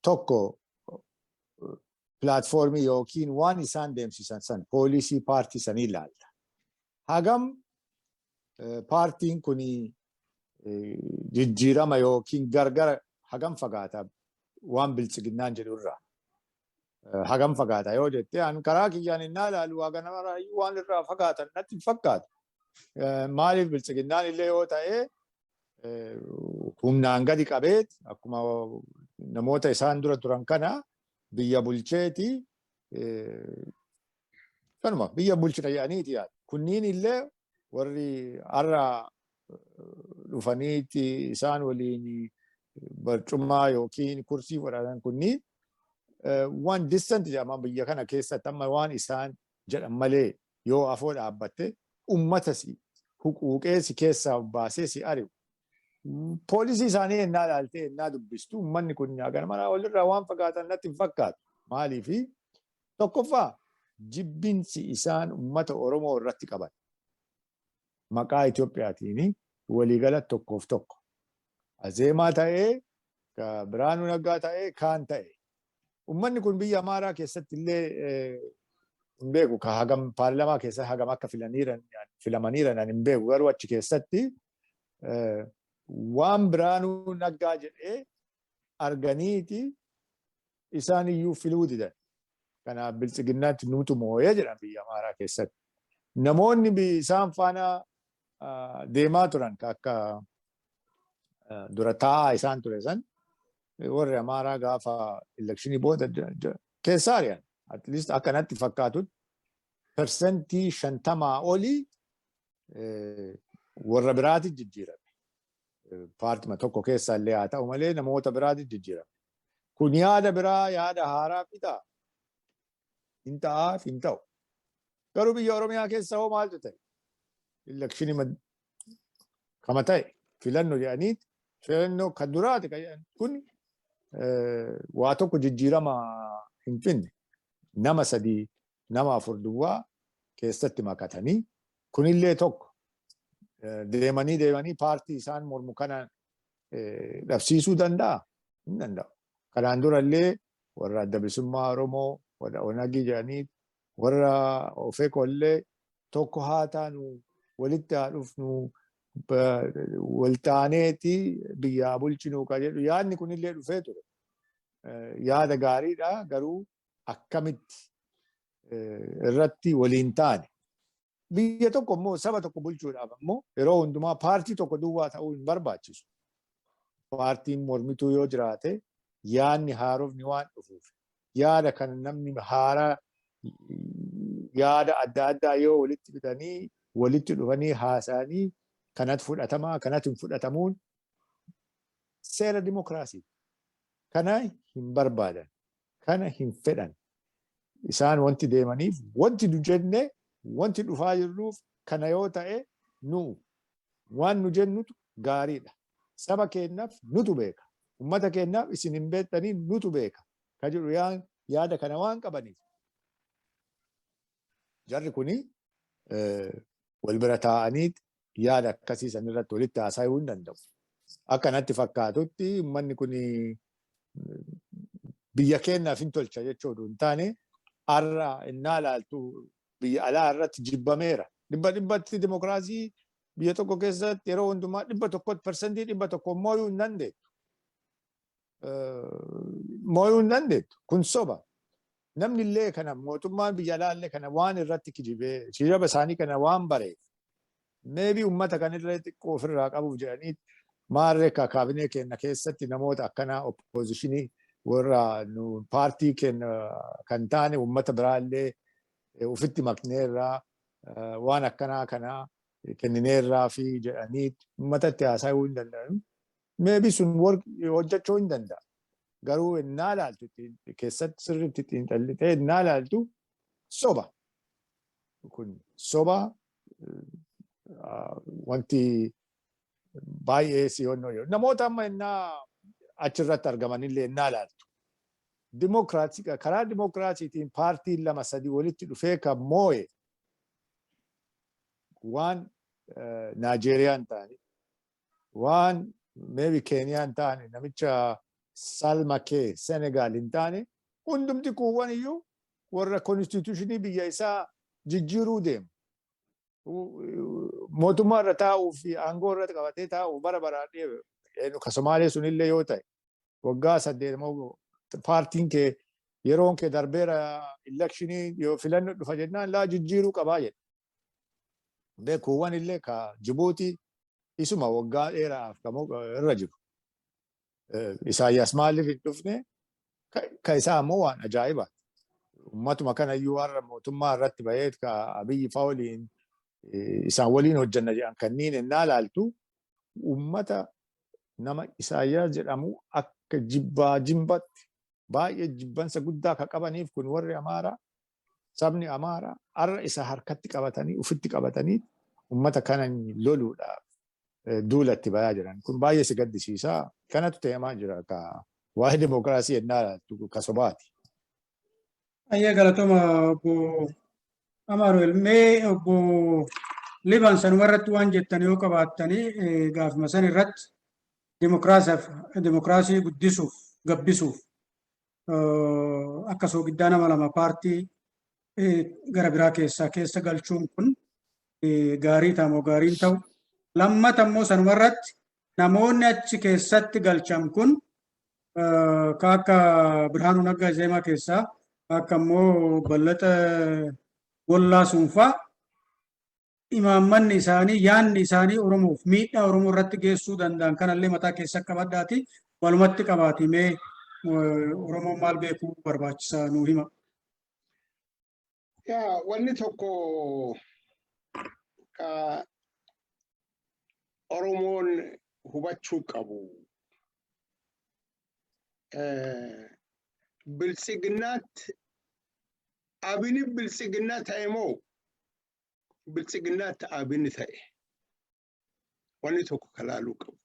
tokko platform yookiin waan isaan deemsisan san, policy paartii sanii ilaalta. Hagam paartiin kun jijjiirama yookiin gargara hagam fagaata waan Biltsiginnaan jedhurraa? Hagam fagaata yoo jette, an karaa kiyyaan innaa ilaalu hagana waan irraa fagaatan natti hin fakkaatu. Maaliif, Biltsiginnaan illee yoo ta'e humnaan gadi qabeet akkuma namoota isaan dura turan kana biyya bulcheeti, kanuma biyya bulchina jedhaniiti yaadu. Kunniin illee warri har'a dhufaniiti isaan waliin barcummaa yookiin kursii fudhatan kunniin waan distant jedhama biyya kana keessatti. Amma waan isaan jedhan malee yoo afoo dhaabbatte ummata si huquuqee si keessaa baasee si ari'u. Policy isaanii ennaa ilaaltee ennaa dubbistu, uummanni kun gana maraa walirraa waan fagaatan natti hin fakkaatu. Maaliifi, tokkoffaa jibbinsi isaan uummata Oromoo irratti qaban maqaa Itoophiyaatiin waliigala tokkoof tokko. Azeemaa ta'ee, Biraanuu Naggaa ta'ee, kaan ta'e. Uummanni kun biyya Amaaraa keessatti illee hin beeku, ka hagam paarlamaa keessa hagam akka filamaniiran hin beeku, garuu achi keessatti waan Biraanuu Naggaa jedhee arganiiti isaan iyyuu filuu didan. Kanaaf Biltsiginnaatti nuutu moo'ee jedhan biyya Amaaraa keessatti. Namoonni isaan faana deemaa turan akka dura taa'aa isaan ture san warri Amaaraa gaafa election booda keessaa ari'an. At least akkanatti fakkaatutti 50% olii warra biraati jijjiirame. Paartima tokko keessa illee haa ta'u malee namoota biraati jijjiirame. Kun yaada biraa, yaada haaraa fidaa? Hin ta'aaf hin ta'u. Garuu biyya Oromiyaa keessa hoo maaltu ta'e? Election kama ta'e filannoo jedhaniit, filannoo kan duraati kan jedhan kun waa tokko jijjiirama hin finne. Nama sadii, nama afur duwwaa keessatti makatanii, kunillee tokko deemanii deemanii paartii isaan mormu kana dhabsiisuu danda'a? Hin danda'u. Kanaan durallee warra Adda Bilisummaa Oromoo, warra Onagii jedhanii, warra Ofeekoo illee tokko haa taanu, walitti haa dhufnu, waltaaneeti biyyaa bulchinu ka jedhu yaadni kunillee dhufee ture. Yaada gaariidha, garuu akkamitti irratti waliin taane? Biyya tokko immoo saba tokko bulchuudhaaf immoo yeroo hundumaa paartii tokko duwwaa ta'uu hin barbaachisu. Paartiin mormituu yoo jiraate yaadni haarofni waan dhufuuf, Yaada kan namni haaraa yaada adda addaa yoo walitti fidanii, walitti dhufanii haasa'anii, kanatti fudhatamaa, kanatti hin fudhatamuun seera dimokiraasii. Kana hin barbaadan. Kana hin fedhan. Isaan wanti deemaniif, wanti nu jenne, wanti dhufaa jirruuf kana yoo ta'e, nu waan nu jennutu gaariidha. Saba keenyaaf nutu beeka. Uummata keenyaaf isin hin beektanii, nutu beeka. Ka jedhu yaada kana waan qabaniif. Jarri kuni wal bira taa'anii yaada akkasii san irratti walitti haasa'uu hin danda'u. Akka natti fakkaatutti, uummanni kuni biyya keenyaaf hin tolcha jechuudha hin taane, har'a innaa ilaaltu biyya alaa irratti jibbameera. 100tti dimokiraasii biyya tokko keessatti yeroo hundumaa 100tti 100% mooyuu hin dandeettu. Mooyuu hin dandeettu. Kun soba. Namni illee kana, mootummaan biyya alaa illee kana waan irratti kijibee kijaba isaanii kana waan bareef, maybe uummata kanillee xiqqoo ofirraa qabuuf jedhanii, maarree kaabinee keenya keessatti namoota akkanaa, opposition warra nu paartii keenya kan taane, uummata biraallee ofitti makneerraa, waan akkanaa kanaa kennineerraa fi jedhanii uummatatti haasa'uu hin danda'an. Maybe sun hojjechuu hin danda'a. Garuu innaa ilaaltu, keessatti sirriitti xiinxallitee innaa ilaaltu, soba. Kun soba, wanti baay'ee si'onnoo jiru. Namoota amma innaa achirratti argamanillee innaa ilaaltu. Dimokiraasii, karaa dimokiraasiitiin paartiin lama sadi walitti dhufee kan moo'e waan Naajeeriyaan ta'ani, waan maybe Keeniyaan ta'ani, namicha Salva Kiir Senegaal hin taane, hundumti kuuwwan iyyuu warra constitution biyya isaa jijjiiruu deemu. Mootummaa irra taa'uu fi aangoo irra qabatee taa'uu bara baraan ka Somaalee sunillee yoo ta'e, waggaa 8 moo paartiin kee yeroon kee darbeera, election yoo filannoo dhufa jennaan laa jijjiiruu qabaa jedha. Beekuuwwan illee ka Jibuutii isuma waggaa dheeraaf irra jiru. Isaayyaas maaliif hin dhufne? Ka isaa ammoo waan ajaa'ibaati. Uummatuma kanayyuu har'a mootummaa irratti bahee ka Abiyyi fa'aa waliin isaan waliin hojjanna jedhan kanneen innaa ilaaltu, uummata nama Isaayyaas jedhamu akka jibbaa jimbatti baay'ee jibbansa guddaa ka qabaniif kun warri Amaaraa, sabni Amaaraa har'a isa harkatti qabatanii, ufitti qabatanii uummata kana loluudhaaf duulatti bayaa jiran. Kun baay'ee si gaddisiisaa. Kanatu ta'emaa jira ka waa'ee dimokiraasii ennaa ilaaltu ka sobaati. Ayyee, galatooma obbo Amaanu'el. Mee obbo Liban, sanuma irratti waan jettan yoo qabaattanii, gaafuma san irratti dimokiraasii guddisuuf, gabbisuuf akka soogiddaa nama lama paartii gara biraa keessaa keessa galchuun kun gaarii ta'amoo gaariin ta'u? Lammata immoo sanuma irratti namoonni achi keessatti galchan kun ka akka Birhaanuu Naggaa Zeemaa keessaa, akka immoo Ballaxa Gollaa Sunfaa, imaammanni isaanii, yaanni isaanii Oromoof miidhaa Oromoo irratti geessuu danda'an kanallee mataa keessa qabadhaati walumatti qabaati, mee Oromoon maal beekuu barbaachisaa nuu hima. Yaa, wanni tokko ka Oromoon hubachuu qabu. Biltsiginnaatti abini biltsiginnaa ta'e moo biltsiginnaatti abini ta'e? Wanni tokko ka laaluu qabu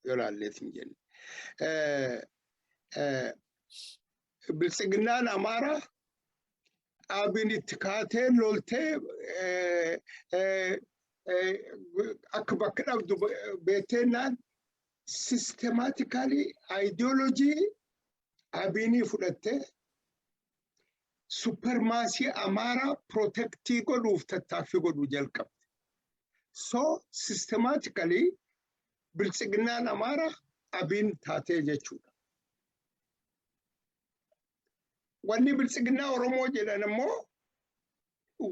yoo laalleet hin jenne. Biltsiginnaan Amaaraa abin itti kaatee loltee akka bakka dhabdu beektennaan, systematically ideology abinii fudhattee supremacy Amaaraa protect godhuuf tattaaffii godhuu jalqabde. So systematically biltsiginnaan Amaaraa abiin taatee jechuudha. Wanni biltsiginnaa Oromoo jedhan immoo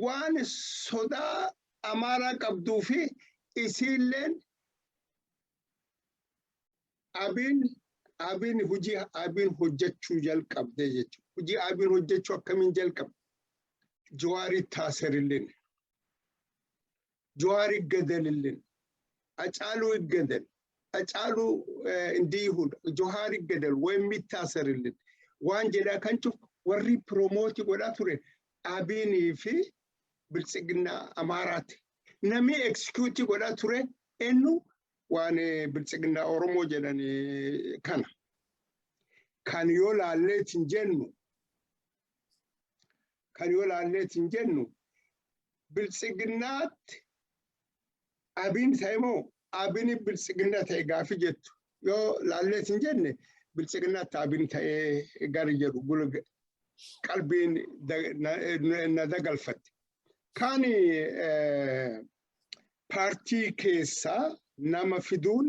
waan sodaa Amaaraa qabduu fi isiilleen abiin hojii abiin hojjechuu jalqabdee jechuudha. Hojii Abiin hojjechuu akkamiin jalqabe? Jawaar ይታሰርልን, Jawaar ይገደልልን, አጫሉ ይገደል, አጫሉ እንዲህ ይሁን, Jawaar ይገደል ወይም ይታሰርልን waan jedhaa kan cufu warri promote godhaa ture Abiinii fi Biltsiginnaa Amaaraati. Namni execute godhaa ture eenyu? Waan Biltsiginnaa Oromoo jedhan kana. Kan yoo laalleetiin jennu, kan yoo laalleetiin jennu, Biltsiginnaatti Abiin ta'e moo Abiin Biltsiginnaa ta'e gaafi jettu yoo laalleetiin jenne, Biltsiginnaatti Abiin ta'ee gari jedhu qalbiin na dagalfatte. Kan paartii keessaa nama fiduun,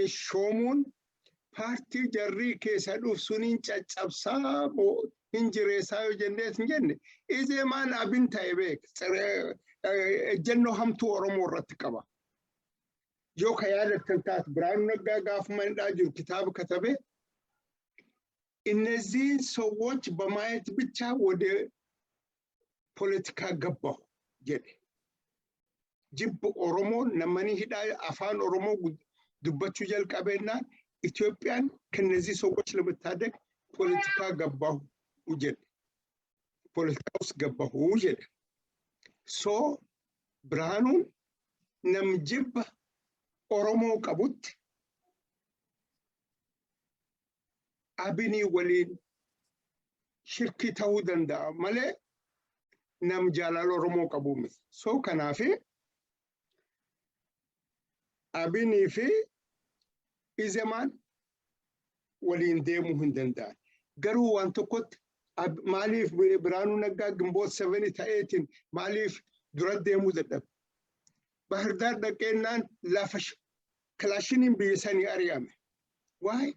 shoomuun, paartii jarrii keessa dhufu suniin caccabsaa hin jireessaa yoo jenneet hin jenne, Izeemaan Abin ta'e beek ejjennoo hamtuu Oromoo irratti qaba. Yoo ka yaadattan taate, Biraanuu Naggaa gaafuma hidhaa jiru kitaaba katabee, እነዚህን ሰዎች በማየት ብቻ ወደ ፖለቲካ ገባሁ jedhe. Jibbu Oromoo namani hidhaa afaan Oromoo dubbachuu jalqabeennaan ኢትዮጵያን ከነዚህ ሰዎች ለመታደግ ፖለቲካ ገባሁ jedhe. ፖለቲካ ውስጥ ገባሁ jedhe. So Birhaanuun nam jibba Oromoo qabutti Abinii waliin shirkii ta'uu danda'a malee nam jaalala Oromoo qabu miti. So kanaafi Abinii fi Izemaan waliin deemuu hin danda'an. Garuu waan tokkotti, maaliif Biraanuu Naggaa Ginboot 7 ta'eetiin maaliif dura deemuu dadhabe? Bahirdaar dhaqeennaan lafa kilaashiniin biyya sanii ari'ame. Waa'ee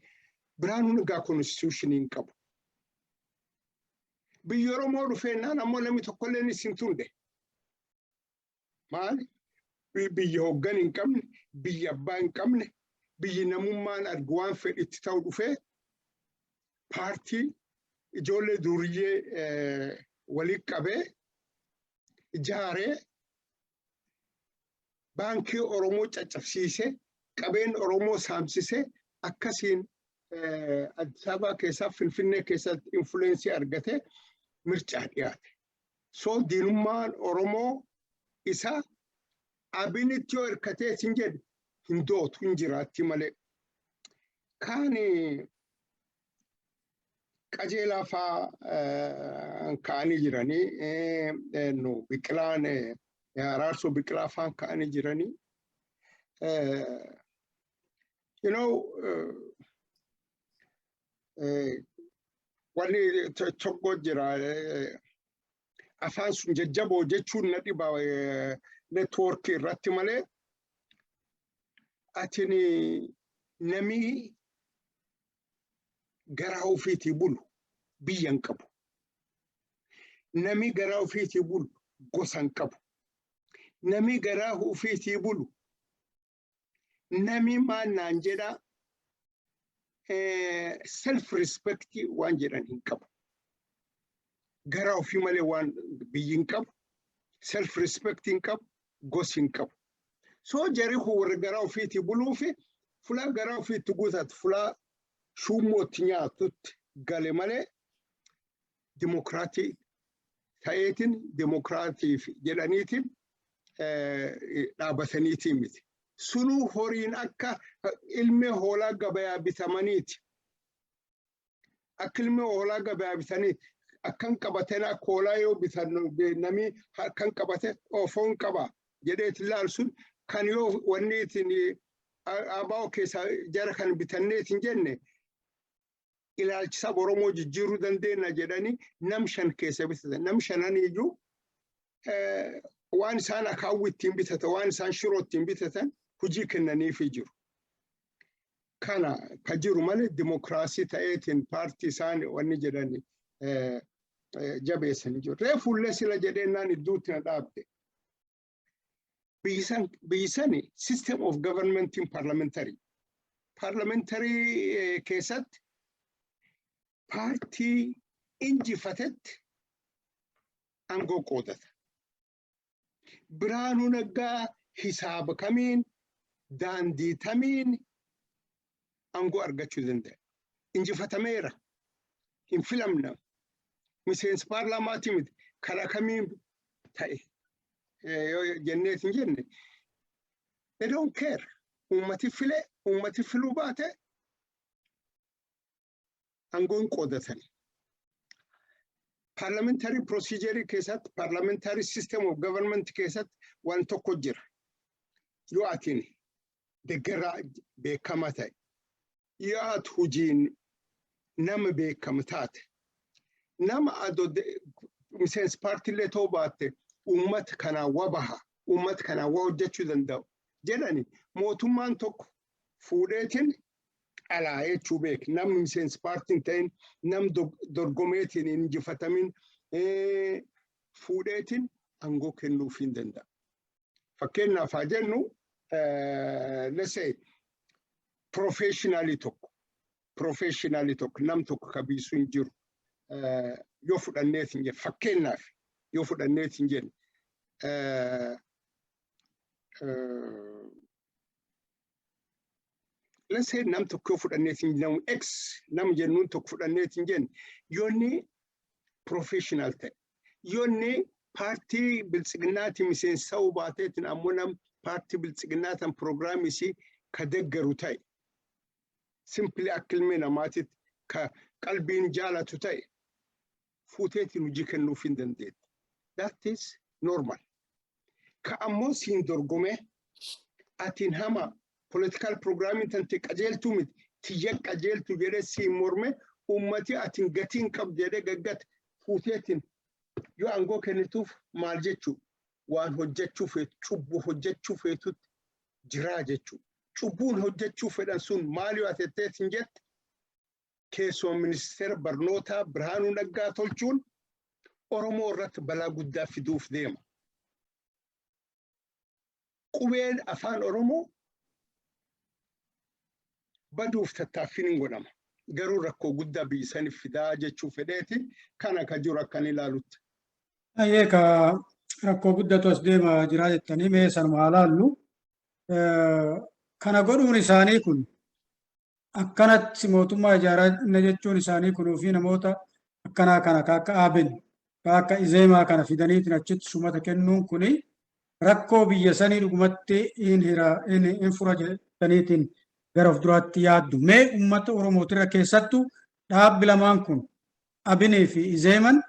Biraanuu Naggaa constitution hin qabu. Biyya Oromoo dhufeennaan ammoo namni tokkolleen isin tunde. Maali? Biyya hoggan hin qabne, biyya abbaa hin qabne, biyyi namummaan argu waan fedhitti ta'u dhufee paartii ijoollee duriyyee walitti qabee ijaaree, baankii Oromoo caccabsiisee, qabeen Oromoo saamsisee, akkasiin Addis Ababaa keessaa, Finfinnee keessatti influence argatee mircaa dhiyaate. So diinummaan Oromoo isa Abinitti yoo hirkatee sin jedhe hin dootu, hin jiraatti malee. Kaan Qajeelaa faa ka'anii jiranii, nu Biqilaan, Araarsoo Biqilaa faan ka'anii jiranii. Wanni tokko jira, afaan sun jajjaboo jechuun na dhiba network irratti malee, atini namii garaa ofiitii bulu biyya hin qabu. Nami garaa ofiitii bulu gosa hin qabu. Nami garaa ofiitii bulu, nami maal naan jedhaa, self respect waan jedhan hin qabu. Garaa ofii malee waan biyyi hin qabu, self respect hin qabu, gosi hin qabu. So jari kun warra garaa ofiitii buluu fi fulaa garaa ofiitti guutatu, fulaa shuummootti nyaatutti gale malee, dimokiraatii ta'eetiin dimokiraatiif jedhaniitiin dhaabataniitiin miti. Sunuu horiin akka ilmee hoolaa gabayaa bitamaniiti. Akka ilmee hoolaa gabayaa bitanii akkan qabateen, akka hoolaa yoo bitan namni akkan qabate foon qaba jedheeti ilaalu sun, kan yoo wanni ittiin ABO keessaa jara kan bitanneetiin jenne, ilaalchisa Oromoo jijjiiruu dandeenya jedhanii nam shan keessa bitatan. Nam shanan iyyuu waan isaan akaawwi ittiin bitatan, waan isaan shiroo ittiin bitatan hojii kennaniifii jiru. Kana ka jiru malee dimokiraasii ta'eetiin paartii isaan wanni jedhani jabeessanii jiru. Reefullee sila jedheennaan idduutti na dhaabde. Biyyi sani system of governmentiin parliamentary. Parliamentary keessatti Paartii injifatetti aangoo qoodata. Biraanuu Naggaa hisaaba kamiin, daandii tamiin aangoo argachuu danda'a? Injifatameera. Hin filamna. Miseensa paarlaamaati miti. Karaa kamiin ta'e yoo jenneet hin jenne, they don't care. Uummati file, uummati filuu baate, aangoon qoodatan. Parliamentary procedure keessatti, parliamentary system of government keessatti waan tokko jira. Yoo atiin deeggaraa beekamaa ta'e, yoo ati hojiin nama beekamu taate, nama adoo miseensa paartiilee ta'uu baatte, uummata kanaan wa baha, uummata kanaan wa hojjechuu danda'u jedhani, mootummaan tokko fuudheetiin alaa jechuu beek, namni miseensa paartii hin ta'in, nam dorgomeetiin hin injifatamin fuudheetiin aangoo kennuuf hin danda'a. Fakkeenyaaf haa jennu, let's say professionalii tokko, nam tokko ka biisuu hin jiru yoo fudhanneet hin jenne, fakkeenyaaf yoo fudhanneet hin jenne, let's say nam tokko yoo fudhanneet hin jennu, X nam jennuun tokko fudhanneet hin jenne, yoo inni professional ta'e, yoo inni paartii Biltsiginnaati miseensa ta'uu baateetiin ammoo nam paartii Biltsiginnaa tan piroogiraamii isii ka deeggaru ta'e, simply akka ilmi namaatitti ka qalbiin jaalatu ta'e, fuuteetiin hojii kennuuf hin dandeette. That is normal. Ka ammoo siin dorgomee, atiin hama, political programming tante qajeeltuu miti, tiyya qajeeltu jedhee siin morme, ummati atiin gatiin qabdu jedhee gaggate, fuuteetiin yoo aangoo kennituuf maal jechuu? Waan hojjechuu feetu, cubbuu hojjechuu feetutti jiraa jechuu. Cubbuun hojjechuu fedhan sun maal yoo atetteetiin jette, keessuma ministeera barnootaa Birhaanuu Naggaa tolchuun Oromoo irratti balaa guddaa fiduuf deema. Qubeen afaan Oromoo baduuf tattaaffiin hin godhama. Garuu rakkoo guddaa biyya saniif fidaa jechuu fedheeti kana ka jiru akkan ilaalutti. Ayyee, ka rakkoo guddatu as deema jira jettanii, mee sanuma haa laallu. Kana godhuun isaanii kun, akkanatti mootummaa ijaaraa jechuun isaanii kunuu fi namoota akkanaa kana ka akka Aabin, ka akka Izeemaa kana fidaniitiin achitti shumata kennuun kuni rakkoo biyya sanii dhugumatti hin hira hin fura jettaniitiin gara of duraatti yaaddu? Mee uummata Oromootirra keessattuu dhaabbi lamaan kun, Abinii fi Izeeman,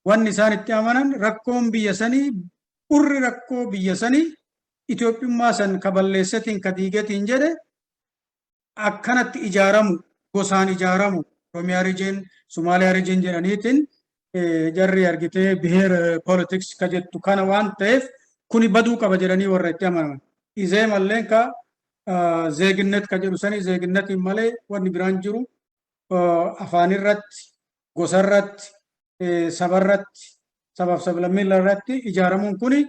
wanni isaan itti amanan rakkoon biyya sanii, urri rakkoo biyya sanii Itoophiyummaa san ka balleessetiin ka diigetiin jedhe akkanatti ijaaramu, gosaan ijaaramu, Oromiyaa region, Somaaliyaa region jedhaniitiin jarri argitee ብሔር politics ka jettu kana waan ta'eef kuni baduu qaba jedhanii warra itti amanaman. Izeemalleen ka ዜግነት ka jedhu sanii, ዜግነtiin malee wanni biraan jiru, afaanirratti, gosarratti, sabarratti, sabaaf sablammiilla irratti ijaaramuun kuni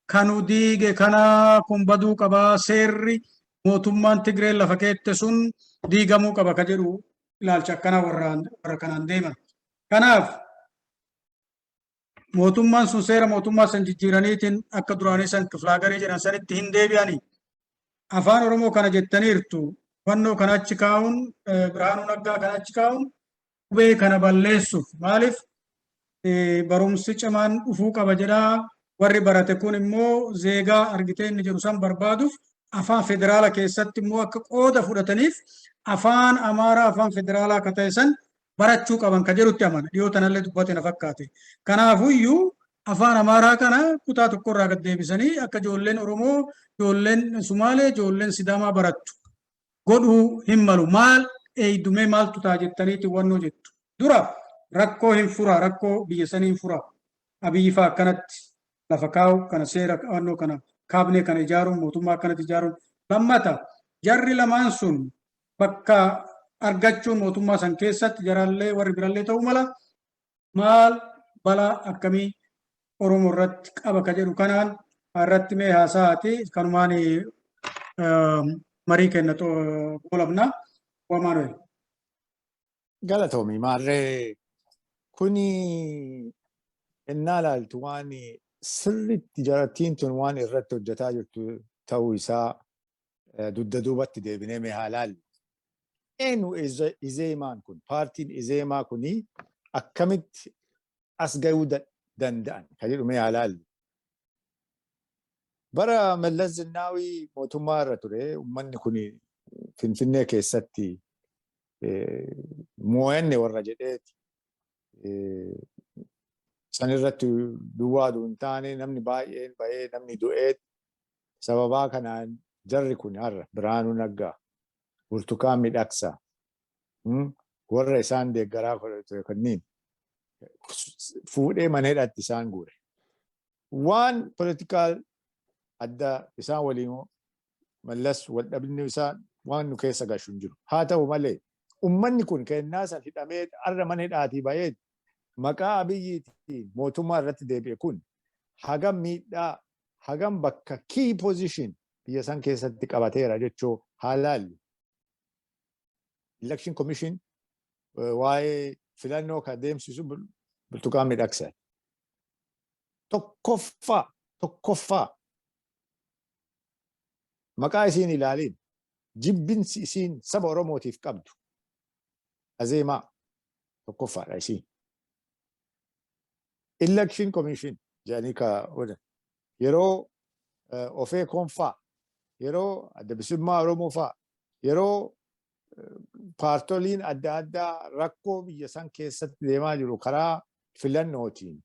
kanu diige, kana kun baduu qabaa, seerri mootummaan Tigree lafa keette sun diigamuu qaba ka jedhu ilaalcha akkanaa warra kanaan deeman. Kanaaf mootummaan sun seera mootummaa san jijjiiraniitiin akka duraanii san kiflaagaree jedhan sanitti hin deebi'anii. Afaan Oromoo kana jettaniirtu, fannoo kana achi kaa'uun, Birhaanuu Naggaa kana achi kaa'uun qubee kana balleessuuf, maaliif barumsi cimaan dhufuu qaba jedhaa, warri barate kun immoo zeegaa argitee inni jedhu san barbaaduuf, afaan federaala keessatti immoo akka qooda fudhataniif afaan Amaaraa afaan federaalaa akka ta'e san barachuu qaban ka jedhutti amana. Dhiyoo tanallee dubbate na fakkaate. Kanaafuyyuu afaan Amaaraa kana kutaa tokkorraa gad deebisanii akka ijoolleen Oromoo, ijoolleen Sumaalee, ijoolleen Sidaamaa barattu godhuu hin malu. Maal eeydumee maaltu ta'a jettaniiti wannoo jettu? Dura rakkoo hin fura, rakkoo biyya sanii hin fura Abiyyi fa'aa akkanatti lafa kaa'u kana, seera wannoo kana, kaabinee kana ijaaruun, mootummaa akkanatti ijaaruun? Lammata, jarri lamaan sun bakka argachuun mootummaa san keessatti jarallee warri birallee ta'uu mala, maal balaa akkamii Oromoo irratti qaba ka jedhu kanaan irratti mee haasaati, kanumaan marii kenna goolabna. Amaanu'el. Galatoomi, maarree, kuni innaa ilaaltu waan sirriitti jarattiin tun waan irratti hojjetaa jirtu ta'uu isaa dugda duubatti deebinee mee haa laallu. Eenyu Izeemaan kun? Paartiin Izeemaa kuni akkamitti as gahuu danda'an kan jedhu mee haa laallu. Bara Mallas Zinaawii mootummaa irra ture, uummanni kun Finfinnee keessatti moo'anne warra jedheeti. San irratti duwwaa hin taane, namni baay'een bahee, namni du'ee, sababaa kanaan jarri kun har'a Biraanuu Naggaa, Burtukaan Midhaksaa, warra isaan deeggaraa ture kanneen fuudhee mana hidhaatti isaan guure. Waan political adda isaan waliin Mallas wal dhabni isaa waan nu keessa gashu hin jiru. Haa ta'u malee, ummanni kun kennaa san hidhamee har'a mana hidhaatii bahee maqaa Abiyyiitiin mootummaa irratti deebi'e kun hagam miidhaa, hagam bakka key position biyya san keessatti qabateera jechuu haa laallu. Election Commission, waa'ee filannoo kan deemsisu Burtukaan Midhaksaa. Tokkoffaa maqaa isiin ilaaliin, jibbinsi isiin saba Oromootiif qabdu Azeemaa tokkoffaadha isiin. Election Commission jedhanii ka godhan. Yeroo ofee koonfaa, yeroo Adda Bilisummaa Oromoo faa, yeroo paartoliin adda addaa rakkoo biyya san keessatti deemaa jiru karaa filannootiin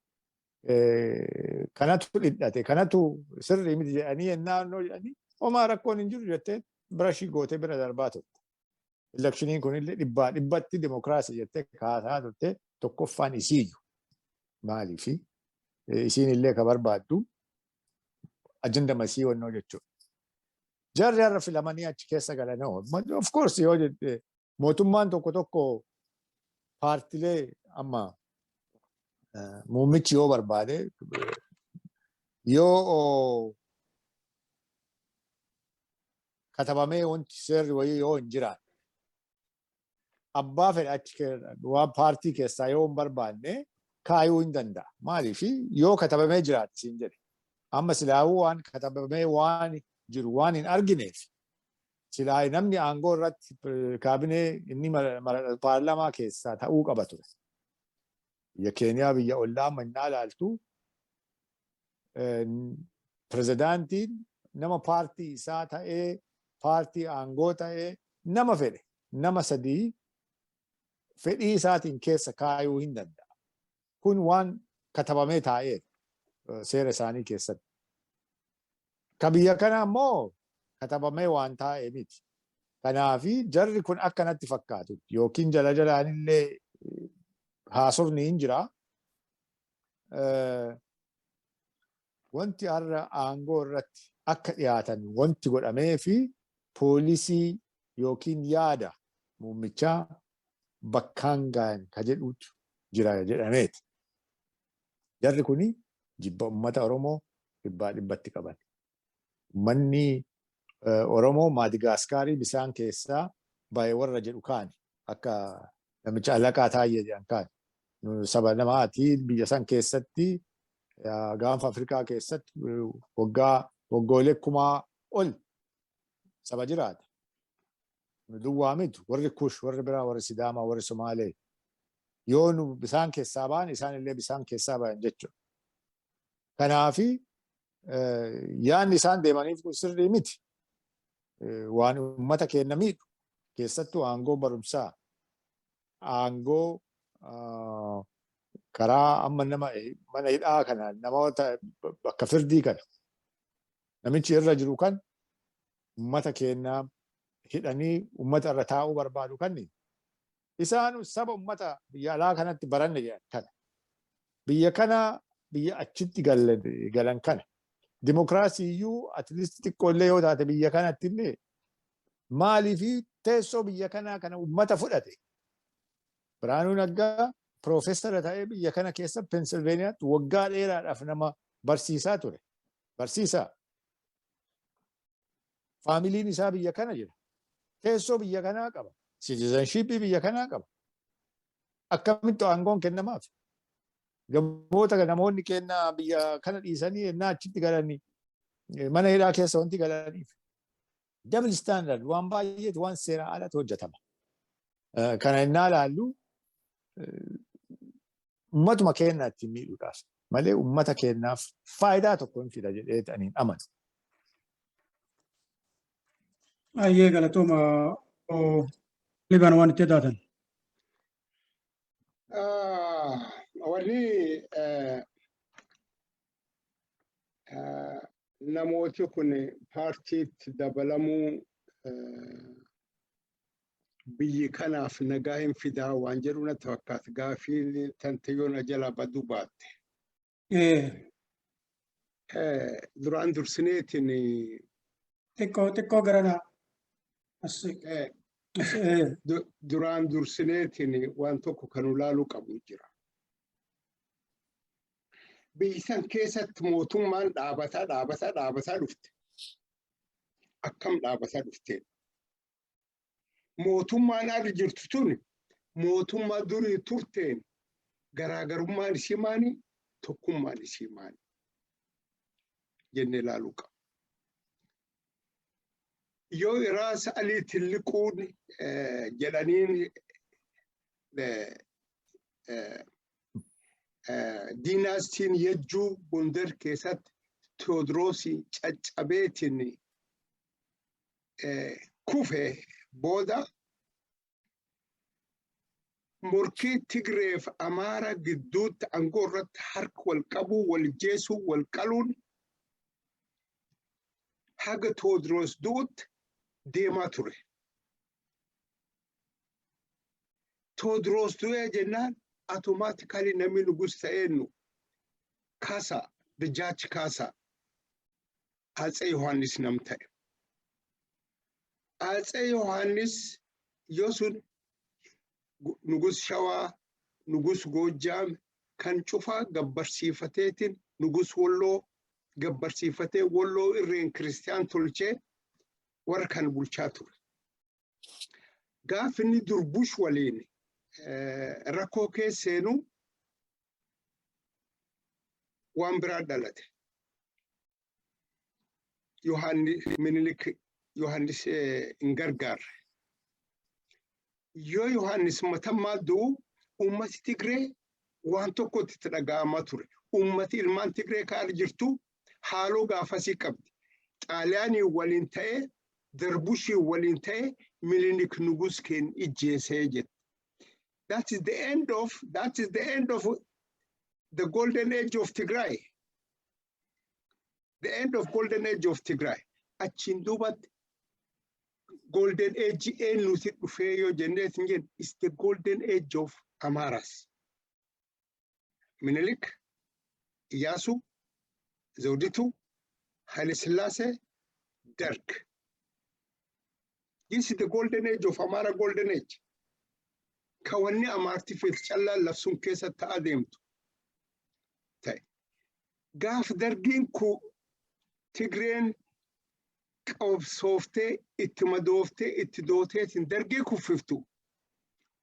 kanatu dhidhate, kanatu sirrii miti jedhanii yennaannoo jedhanii, homaa rakkoon hin jiru jettee bira shii gootee bira darbaa turte. Electioniin kunillee dhibbaa dhibbatti dimokiraasii jettee kaasaa turte, tokkoffaan isiiyyu. Maaliifi isiin illee ka barbaaddu agenda masii wannoo jechuudha. Jarri har'a filamanii achi keessa galan, of course, yoo jette mootummaan tokko tokko paartilee amma muummichi yoo barbaade, yoo katabamee wanti seerri wayii yoo hin jiraanne, abbaa fedhe achi waan paartii keessaa yoo hin barbaanne kaayuu hin danda'a. Maaliif yoo katabamee jiraate siin jedhe. Amma silaawuu waan katabamee waan jiru waan hin argineef, silaa namni aangoo irratti kaabinee inni paarlamaa keessaa ta'uu qaba ture. Biyya Keeniyaa, biyya ollaa mannaa ilaaltu, pirezidaantiin nama paartii isaa ta'ee, paartii aangoo ta'ee, nama fedhe nama sadii fedhii isaatiin keessa kaayuu hin danda'a. Kun waan katabamee taa'eera seera isaanii keessatti. Ka biyya kana ammoo katabamee waan taa'e miti. Kanaafi jarri kun akkanatti fakkaatu yookiin jala jalaanillee haasofni hin jira. Wanti har'a aangoo irratti akka dhiyaatan wanti godhamee fi poolisii yookiin yaada muummichaa bakkaan gahan ka jedhutu jira jedhameeti. Jarri kuni jibba uummata Oromoo dhibbaa dhibbatti qaban. Uummanni Oromoo Maadigaaskaarii bisaan keessaa bahe warra jedhu kaani, akka namicha Alaqaa Taayyee jedhan kaani. Saba namaati, biyya san keessatti, gaanfa Afrikaa keessatti waggaa waggoolee kumaa ol saba jiraata. Nu duwwaa miti, warri Kush, warri biraa, warri Sidaamaa, warri Somaalee, yoo nu bisaan keessaa ba'an isaan illee bisaan keessaa ba'an jechuudha. Kanaafi yaanni isaan deemaniif kun sirrii miti. Waan uummata keenya miidhu, keessattuu aangoo barumsaa, aangoo karaa amma nama mana hidhaa kana, namoota bakka firdii kana namichi irra jiru kan uummata keenya hidhanii uummata irra taa'uu barbaadu kan isaan saba uummata biyya alaa kanatti baranne jedhan kana. Biyya kana, biyya achitti galan kana. Dimokiraasii iyyuu at least xiqqoollee yoo taate biyya kanatti illee maaliifi teessoo biyya kanaa kana uummata fudhate. Biraanuu Naggaa piroofeesara ta'ee biyya kana keessa Pensilveeniyaatti waggaa dheeraadhaaf nama barsiisaa ture. Barsiisaa. Faamiliin isaa biyya kana jira. Teessoo biyya kanaa qaba. Citizenshipii biyya kanaa qaba. Akkamitti aangoon kennamaaf? Gamoota namoonni kenna biyya kana dhiisanii ennaa achitti galanii mana hidhaa keessa wanti galaniif. Double standard waan baay'eetu, waan seeraan alatti hojjetama. Kana ennaa ilaallu, uummatuma keenya ittiin miidhuudhaaf malee uummata keenyaaf faayidaa tokko hin fida jedhee ani hin amanu. Ayyee, galatooma. Liban, waan itti taatan. Wanni namooti kun paartiitti dabalamuu biyyi kanaaf nagaa hin fidaa waan jedhu natti fakkaata. Gaafii tantayyoon jalaa baduu baatte. Duraan dursineetiin Xiqqoo xiqqoo garanaa. Duraan dursineetiin waan tokko kan ilaaluu qabnu jira. Biyyi san keessatti mootummaan dhaabataa dhaabataa dhaabataa dhufte. Akkam dhaabataa dhufte? Mootummaan arri jirtu tun mootummaa durii turteen garaagarummaan isii maani? Tokkummaan isii maani? Jennee ilaaluu qabna. Yoo Iraasa Alii Tilliquun jedhaniin diinaastiin Yejjuu Gondar keessatti Teewodiroosii caccabeetiin kufe booda, morkii Tigreef Amaara gidduutti aangoo irratti harka wal qabuu, wal jeesuu, wal qaluun haga Teewodiroos du'utti deemaa ture. Teewodiroos du'ee jennaan, automatically namni nugus ta'eennu Kaasaa, Dajaach Kaasaa, Atsee Yohaannis nam ta'e. Atsee Yohaannis yoo sun nugus Shawaa, nugus Goojjaam kan cufaa gabbarsiifateetiin, nugus Walloo gabbarsiifatee, Walloo irreen kiristiyaan tolchee warra kan bulchaa ture. Gaaf inni Durbush waliin rakkoo keessa seenu waan biraa dhalate. Yohaannis Minilik Yohaannis hin gargaarre. Yoo Yohaannis matammaa du'u, uummati Tigree waan tokkotti itti dhaga'amaa ture. Uummati ilmaan Tigree kaa'ar jirtu haaloo gaafasii qabdi. Xaaliyaanii waliin ta'ee, Darbushii waliin ta'ee, Minilik nugus keen ijjeesee jette. That is the end of the golden age of Tigray. The end of golden age of Tigray. Achiin duubatti golden age eenyuti dhufee yoo jennee hin jenne, is the golden age of Amaras. Minilik, Iyyasu, Zawditu, Haile Sillaasee, Derg. This is the golden age of Amara, golden age. Ka wanni Amaarti feet callaan labsuun keessa ta'aa deemtu ta'e. Gaaf Dargiin ku Tigreen qabsooftee, itti madooftee, itti dooteetiin Dargii kuffiftu.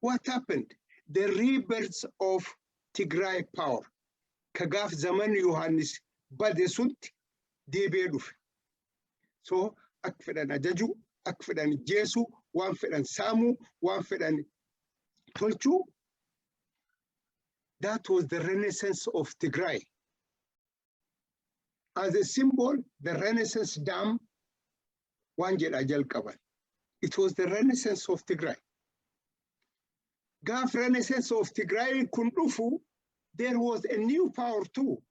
What happened? The rebirth of Tigray power. Ka gaaf zaman Yohaannis bade sunti deebi'ee dhufe. So akka fedhan ajajuu, akka fedhan jeesuu, waan fedhan saamuu, waan fedhan tolchuu. That was the renaissance of Tigray. As a symbol, the Renaissance Dam waan jedhaa jalqaban. It was the renaissance of Tigray. Gaaf renaissance of Tigray kun dhufu, there was a new power too,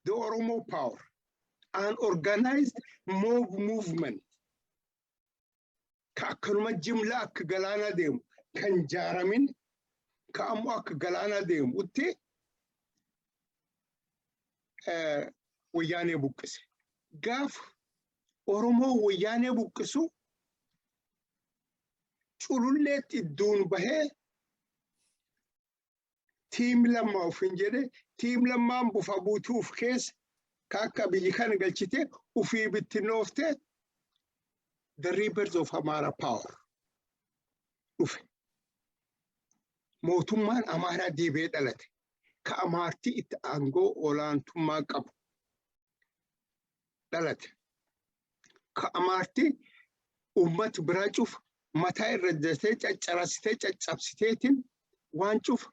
the Oromo power, an organized mob movement. Ka akkanuma jimla akka galaanaa deemu, kan jaaramin, ka ammoo akka galaanaa deemutti Wayyaanee buqqise. Gaaf Oromoo Wayyaanee buqqisu, cululleetti idduun bahee Team Lammaa ofiin jedhe. Team Lammaan bufa buutuuf keessa ka akka biyyi kana galchite ufii bittinnoofte, the rebirth of Amara power dhufe. Mootummaan Amaaraa deebi'ee dhalate. Ka Amaartii itti aangoo olaantummaa qabu dhalate. Ka Amaartii uummata biraa cufa mataa irra jatee caccarasitee caccabsiteetiin waan cufa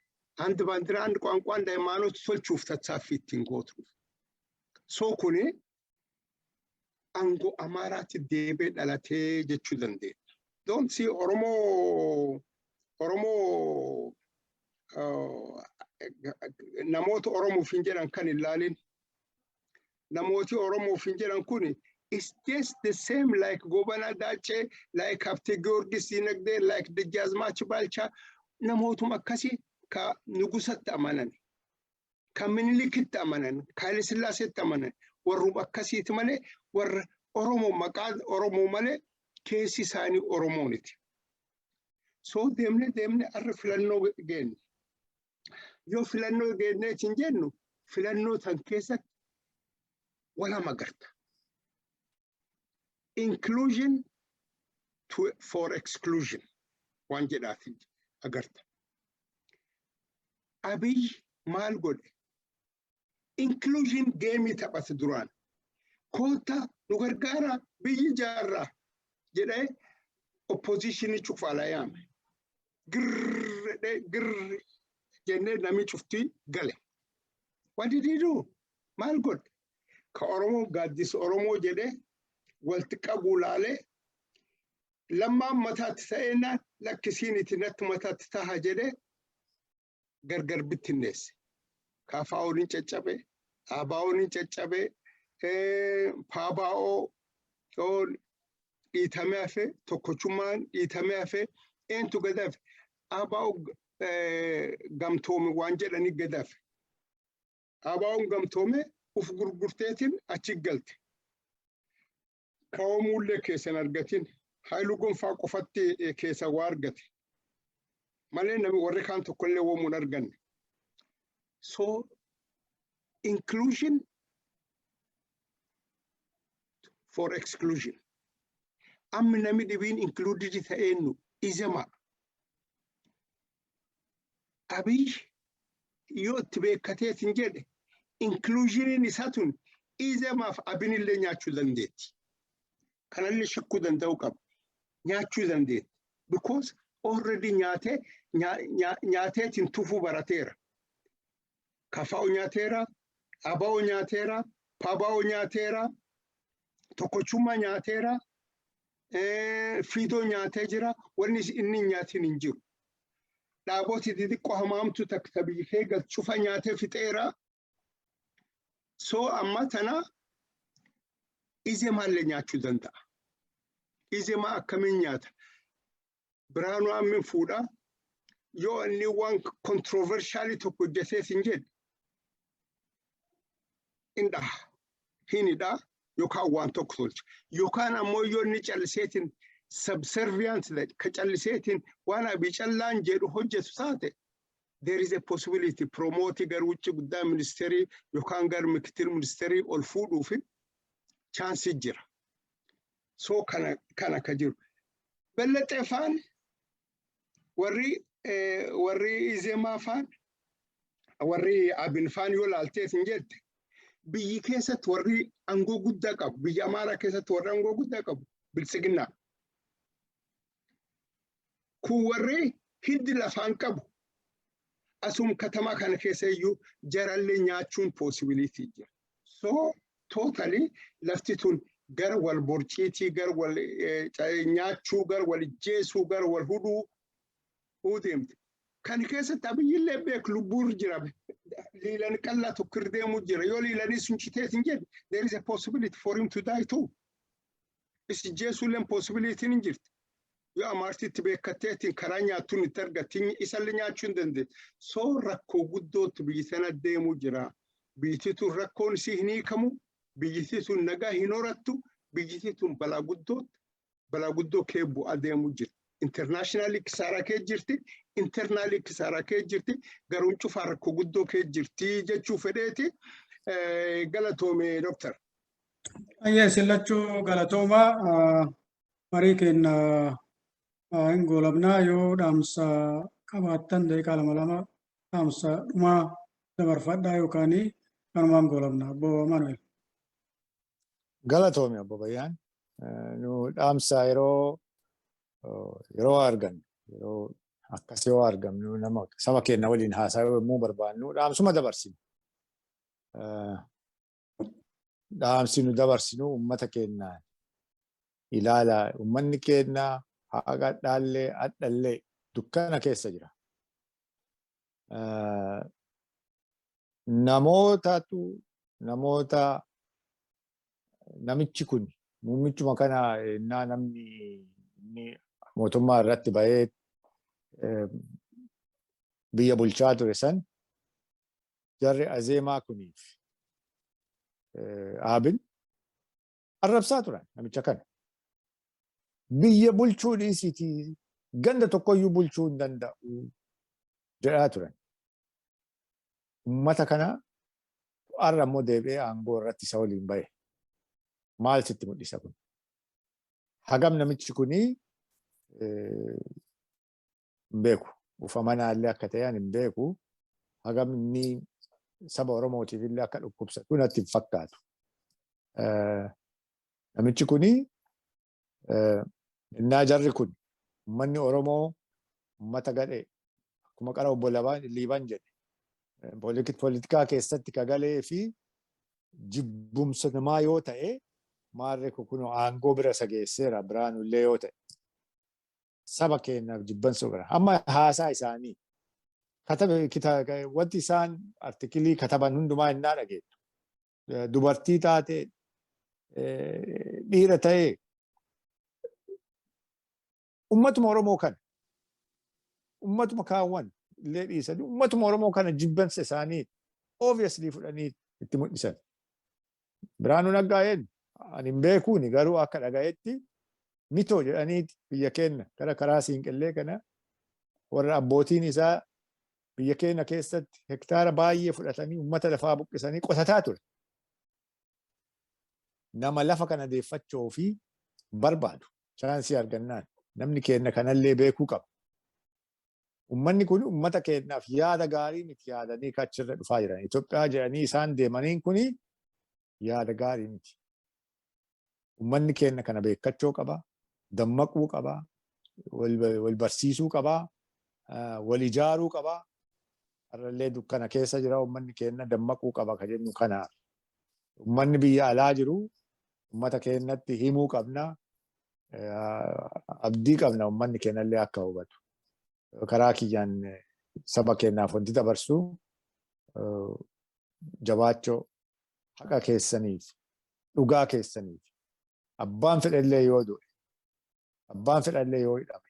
አንድ ባንዲራ፣ አንድ ቋንቋ፣ አንድ ሃይማኖት tolchuuf tattaaffii ittiin gootu. So kuni aangoo Amaaraatti deebi'ee dhalatee jechuu dandeenya. Don't see Oromoo namoota Oromoof hin jedhan kan hin laalin. Namooti Oromoof hin jedhan kuni is just the same like Gobana Dache, like Habte Giorgis Dinagdee, like Dejjazmach Balcha, namootuma akkasii ka nugusatti amanan, ka Minilikitti amanan, ka Haile Sillaaseetti amanan, warruma akkasiiti malee warra Oromoo maqaa Oromoo malee keessi isaanii Oromooniti. So deemne deemne arra filannoo geenne. Yoo filannoo geenneetiin jennu, filannoo tan keessatti walama agarta. Inclusion for exclusion waan jedhaatiin agarta. Abiy maal godhe? Inclusion game taphate duraan. Koottaa nu gargaara, biyyi ijaarraa jedhee oppositionii cufaalaa yaame. Girr girr jennee namni cuftii gale. What did he do? Maal godhe? Ka Oromoo gaaddisa Oromoo jedhee walitti qabuu laalee, Lammaan mataatti ta'ennaan lakkisiin itti natti mataatti taha jedhee gargar bittinneesse. KFO'n hin caccabe, ABO'n hin caccabe, PABO dhiitamee hafe, Tokkochummaan dhiitamee hafe, eentu gad hafe? ABO gamtoome waan jedhanii gad hafe. ABO'n gamtoome uf gurgurteetiin achi galte. Kawamuullee keessan argatin, Haayiluu Gonfaa qofatti keessa waa argate. Malee namni warri kaan tokkollee woomuu hin arganne. So inclusion for exclusion. Amma namni dhibiin included ta'eennu Izema. Abiy yoo itti beekateetiin jedhe, inclusioniin isaa tun Izemaaf Abinillee nyaachuu dandeetti. Kanallee shakkuu danda'uu qaba. Nyaachuu dandeetti. Because already nyaatee nyaateetiin tufuu barateera. KFO nyaateera, ABO nyaateera, PABO nyaateera, Tokkochummaa nyaateera, Fiidoo nyaatee jira, wanni inni hin nyaatin hin jiru. Dhaaboti xixiqqoo hamaamtu takka biyya kee galchufa nyaatee fixeera. So amma tana Izemaallee nyaachuu danda'a. Izemaa akkamiin nyaata? Biraanuu ammin fuudha. Yoo inni waan controversial tokko hojjetees hin jedhe, in dhaha. Hin hidhaa yookaan waan tokko tolcha. Yookaan ammoo yoo inni calliseetiin subservient ka calliseetiin waan Abiy callaan jedhu hojjetu taate, there is a possibility promote gara wucci guddaa ministeerii yookaan gara mikitil ministeerii ol fuudhuufi chance jira. So kana ka jiru. Bellaxee faan warri Izemaa faan, warri Abin faan yoo laalteet hin jette, biyyi keessatti warri aangoo guddaa qabu, biyya Amaaraa keessatti warri aangoo guddaa qabu Biltsiginnaa. Kun warri hiddi lafaan qabu asum katamaa kana keessa iyyuu jarallee nyaachuun possibility jira. So totally lafti tun gara wal borciitii, gara wal nyaachuu, gara wal ijjeesuu, gara wal hudhuu deemte. Kan keessatti Abiyyillee beek lubbuur jira. Liilan qallaa tokko irra deemuu jira. Yoo liilanii sun citeet hin jedhe, there is a possibility for him to die too. Is ijjeesuullee possibility hin jirti. Yoo Amaartitti beekatteetiin karaa nyaattuun itti argatti, isallee nyaachuu hin dandeetti. So rakkoo guddootti biyyi sana deemuu jira. Biyyi tun rakkoon isii hin hiikamu. Biyyi tun nagaa hin horattu. Biyyi tun balaa guddootti balaa guddoo kee bu'aa deemuu jirti. Internationally kisaaraa kee jirti. Internally kisaaraa kee jirti. Garuu cufaa rakkoo guddoo kee jirti jechuu fedheeti. Galatoome, Dooktar. Ayyee, sillachuu galatoomaa. Marii keenya hin goolabnaa, yoo dhaamsa Qabaattan daqiiqaa lama lama dhaamsa dhumaa dabarfadhaa yookaan kanumaan goolabna. Obbo Manuel. Galatoomi, Obbo Bayyaan. Nu dhaamsa yeroo argannu, yeroo akkas yoo argamnu, nama saba keenya waliin haasa'uu yommuu barbaannu dhaamsuma dabarsinu. Dhaamsi nu dabarsinu uummata keenya ilaala. Uummanni keenya haqa dhaallee hadhallee dukkana keessa jira. Namootatu namoota namichi kun muummichuma kana innaa namni inni mootummaa irratti bahee biyya bulchaa ture san, jarri Azeemaa kuniif Aabin arrabsaa turan namicha kana. Biyya bulchuu dhiisiitii ganda tokkoyyuu bulchuu hin danda'u jedhaa turan. Uummata kana har'a immoo deebi'ee aangoo irratti isa waliin bahe. Maal sitti mul'isa kun? Hagam namichi kuni hin beeku. Ufamanaallee akka ta'e ani hin beeku. Hagam inni saba Oromootiif illee akka dhukkubsatu natti hin fakkaatu. Namichi kuni innaa jarri kun uummanni Oromoo uummata gadhee, akkuma qara obbo Liiban jedhe, poolitikaa keessatti kagalee fi jibbumsa namaa yoo ta'e, maarree kun aangoo bira isa geesseera. Biraanullee yoo ta'e saba keenyaaf jibbansa bira. Amma haasaa isaanii katabe, wanti isaan artikilii kataban hundumaa innaa dhageettu, dubartii taate, dhiira ta'ee, ummatuma Oromoo kana, ummatuma kaawwan illee dhiisanii, ummatuma Oromoo kana jibbansa isaanii obviously fudhanii itti mul'isan. Biraanuu Naggaa eenyu? Ani hin beekuuni, garuu akka dhagayetti mitoo jedhanii biyya keenya gara karaa Siinqillee kana warra abbootiin isaa biyya keenya keessatti hektaara baay'ee fudhatanii uummata lafaa buqqisanii qotataa ture. Nama lafa kana deeffachuu fi barbaadu chaansii argannaan namni keenya kanallee beekuu qaba. Uummanni kun uummata keenyaaf yaada gaarii miti yaadanii kachirra dhufaa jiran. Itoophiyaa jedhanii isaan deemaniin kuni yaada gaarii miti. Uummanni keenya kana beekkachuu qaba, dammaquu qaba, wal barsiisuu qaba, wal ijaaruu qaba. Har'allee dukkana keessa jira, uummanni keenya dammaquu qaba ka jennu kanaaf. Uummanni biyya alaa jiru uummata keenyatti himuu qabna. Abdii qabna uummanni keenyallee akka hubatu. Karaa kiyyaan saba keenyaaf wanti dabarsu, jabaachoo haqa keessaniif, dhugaa keessaniif, abbaan fedhallee yoo du'e, abbaan fedhallee yoo hidhame,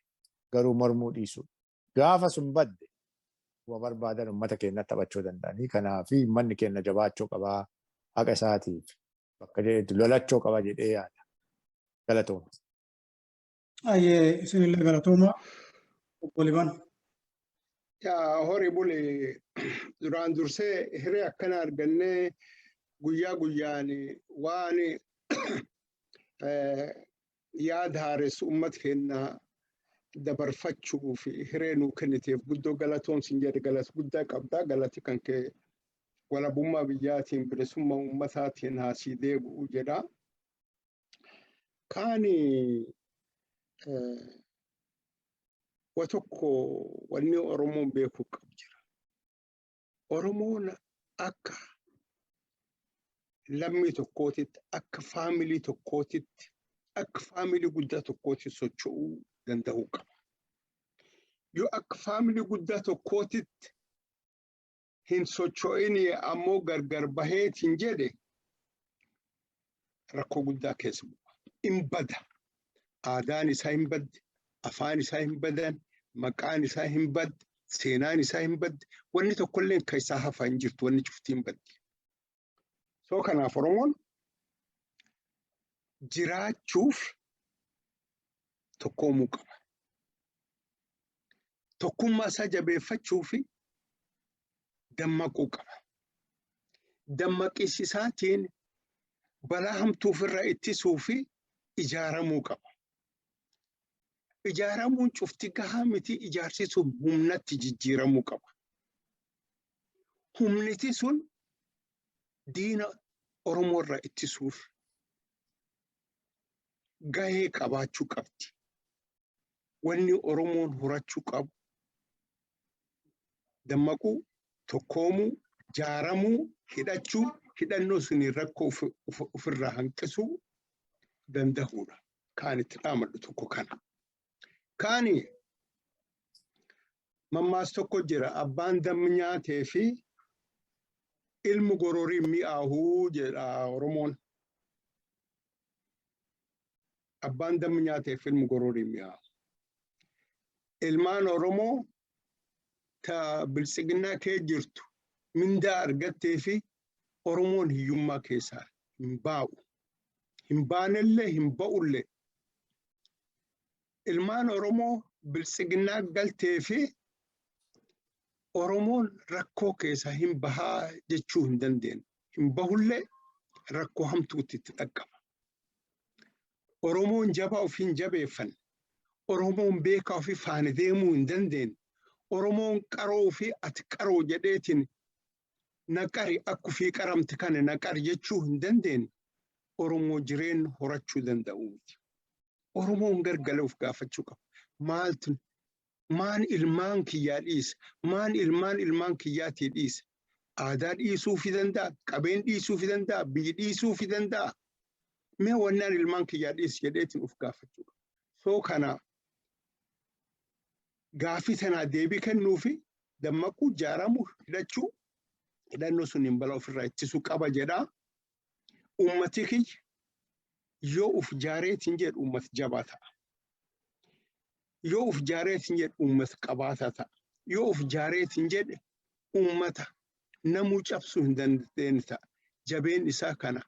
garuu mormuu dhiisu. Gaafa sun badde wa barbaadan uummata keenya taphachuu danda'anii. Kanaaf uummanni keenya jabaachuu qabaa, haqa isaatiif bakka jedhetti lolachuu qaba jedhee yaada. Galatooma. Ayyee, isinillee galatooma. Obbo Liban. Yaa horii bule. Duraan dursee hiree akkana argannee guyyaa guyyaan waan yaada haaressu uummata keenya dabarfachuuf hiree nuu kenniteef guddoo galatoomsin jedhe. Galata guddaa qabdaa. Galati kan kee walabummaa biyyaatiin, bilisummaa uummataatiin haasii deebi'u jedha. Kaani wa tokko wanni Oromoon beekuu qabu jira. Oromoon akka lammii tokkootitti, akka faamilii tokkootitti, akka faamilii guddaa tokkootti socho'uu danda'uu qaba. Yoo akka faamilii guddaa tokkootitti hin socho'in ammoo gargar baheetiin jedhe, rakkoo guddaa keessa bu'a. Hin bada. Aadaan isaa hin badde, afaan isaa hin badan, maqaan isaa hin badde, seenaan isaa hin badde, wanni tokkollee kan isaa hafa hin jirtu, wanni cuftii hin badde. So kanaaf Oromoon jiraachuuf tokkoomuu qaba. Tokkummaa isaa jabeeffachuu fi dammaquu qaba. Dammaqisisaatiin balaa hamtuu ofirraa ittisuu fi ijaaramuu qaba. Ijaaramuun cufti gahaa miti, ijaarsi sun humnatti jijjiiramuu qaba. Humniti sun diina Oromoo irraa ittisuuf gahee qabaachuu qabdi. Wanni Oromoon horachuu qabu dammaquu, tokkoomuu, jaaramuu, hidhachuu, hidhannoo suniin rakkoo ofirraa hanqisuu danda'uudha. Kaan itti dhaamadhu tokko kana. Kaani mammaas tokko jira, abbaan dammi nyaatee fi ilmu gororiin mi'aahuu jedha Oromoon. Abbaan dammi nyaatee fi ilmu gororiin mi'aahu. Ilmaan Oromoo ta biltsiginnaa kee jirtu mindaa argattee fi Oromoon hiyyummaa keessaa hin baa'u. Hin baanellee, hin ba'ullee. Ilmaan Oromoo biltsiginnaa galtee fi Oromoon rakkoo keessaa hin bahaa jechuu hin dandeenyu. Hin bahullee, rakkoo hamtuutti itti dhaqqaba. Oromoon jabaa ofii hin jabeeffanne. Oromoon beekaa ofii faana deemuu hin dandeenye. Oromoon qaroo ofii ati qaroo jedheetiin naqari, akka ofii qaramte kana naqari jechuu hin dandeenye. Oromoo jireenya horachuu danda'u miti. Oromoon gargalee of gaafachuu qaba. Maaltu maan ilmaan kiyyaa dhiisa? Maan ilmaan ilmaan kiyyaatii dhiisa? Aadaa dhiisuu fi danda'a, qabeen dhiisuu fi danda'a, biyyi dhiisuu fi danda'a. Mee wannaan ilmaan kiyyaa dhiisa jedheetiin of gaafachuu qaba. So kana gaafii tanaa deebii kennuu fi dammaquu, jaaramuu, hidhachuu, hidhannoo suniin balaa ofirraa ittisuu qaba jedhaa. Uummati kiyya yoo uf jaareetiin jedhu uummata jabaa ta'a. Yoo uf jaareetiin jedhu uummata qabaataa ta'a. Yoo uf jaareetiin jedhe uummata namuu cabsuu hin dandeenye ta'a. Jabeen isaa kana,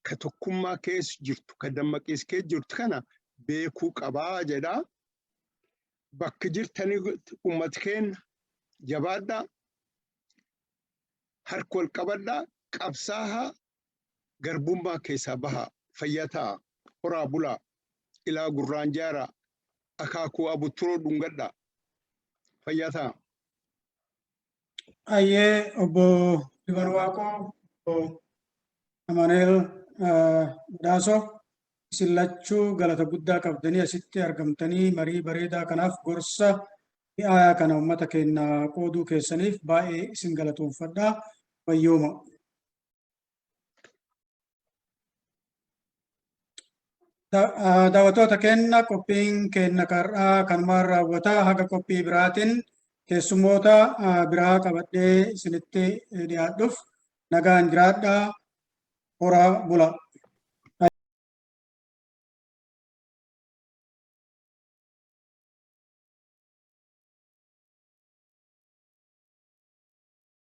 ka tokkummaa keessa jirtu, ka dammaqiis keessa jirtu kana beekuu qabaa jedhaa. Bakka jirtanii uummata keenya jabaadhaa. Harka wal qabadhaa, qabsaahaa, garbummaa keessaa bahaa, fayyaa ta'a, horaa bulaa, ilaa gurraan jaaraa, akaakuu abutturoo dhungadhaa, fayyaa ta'a. Ayyee, obbo Liban Waaqoo, obbo Amaanu'eel Daasoo, isin lachuu galata guddaa qabdanii asitti argamtanii marii bareedaa kanaaf gorsa mi'aayaa kana uummata keenya qooduu keessaniif baay'ee isin galatoomfadha. Wayyooma. Daawwattoota keenya, qophiin keenya har'aa kanumaan raawwata. Haga qophii biraatiin keessummoota biraa qabadhee isinitti dhiyaadhuuf nagaan jiraadhaa, horaa bula.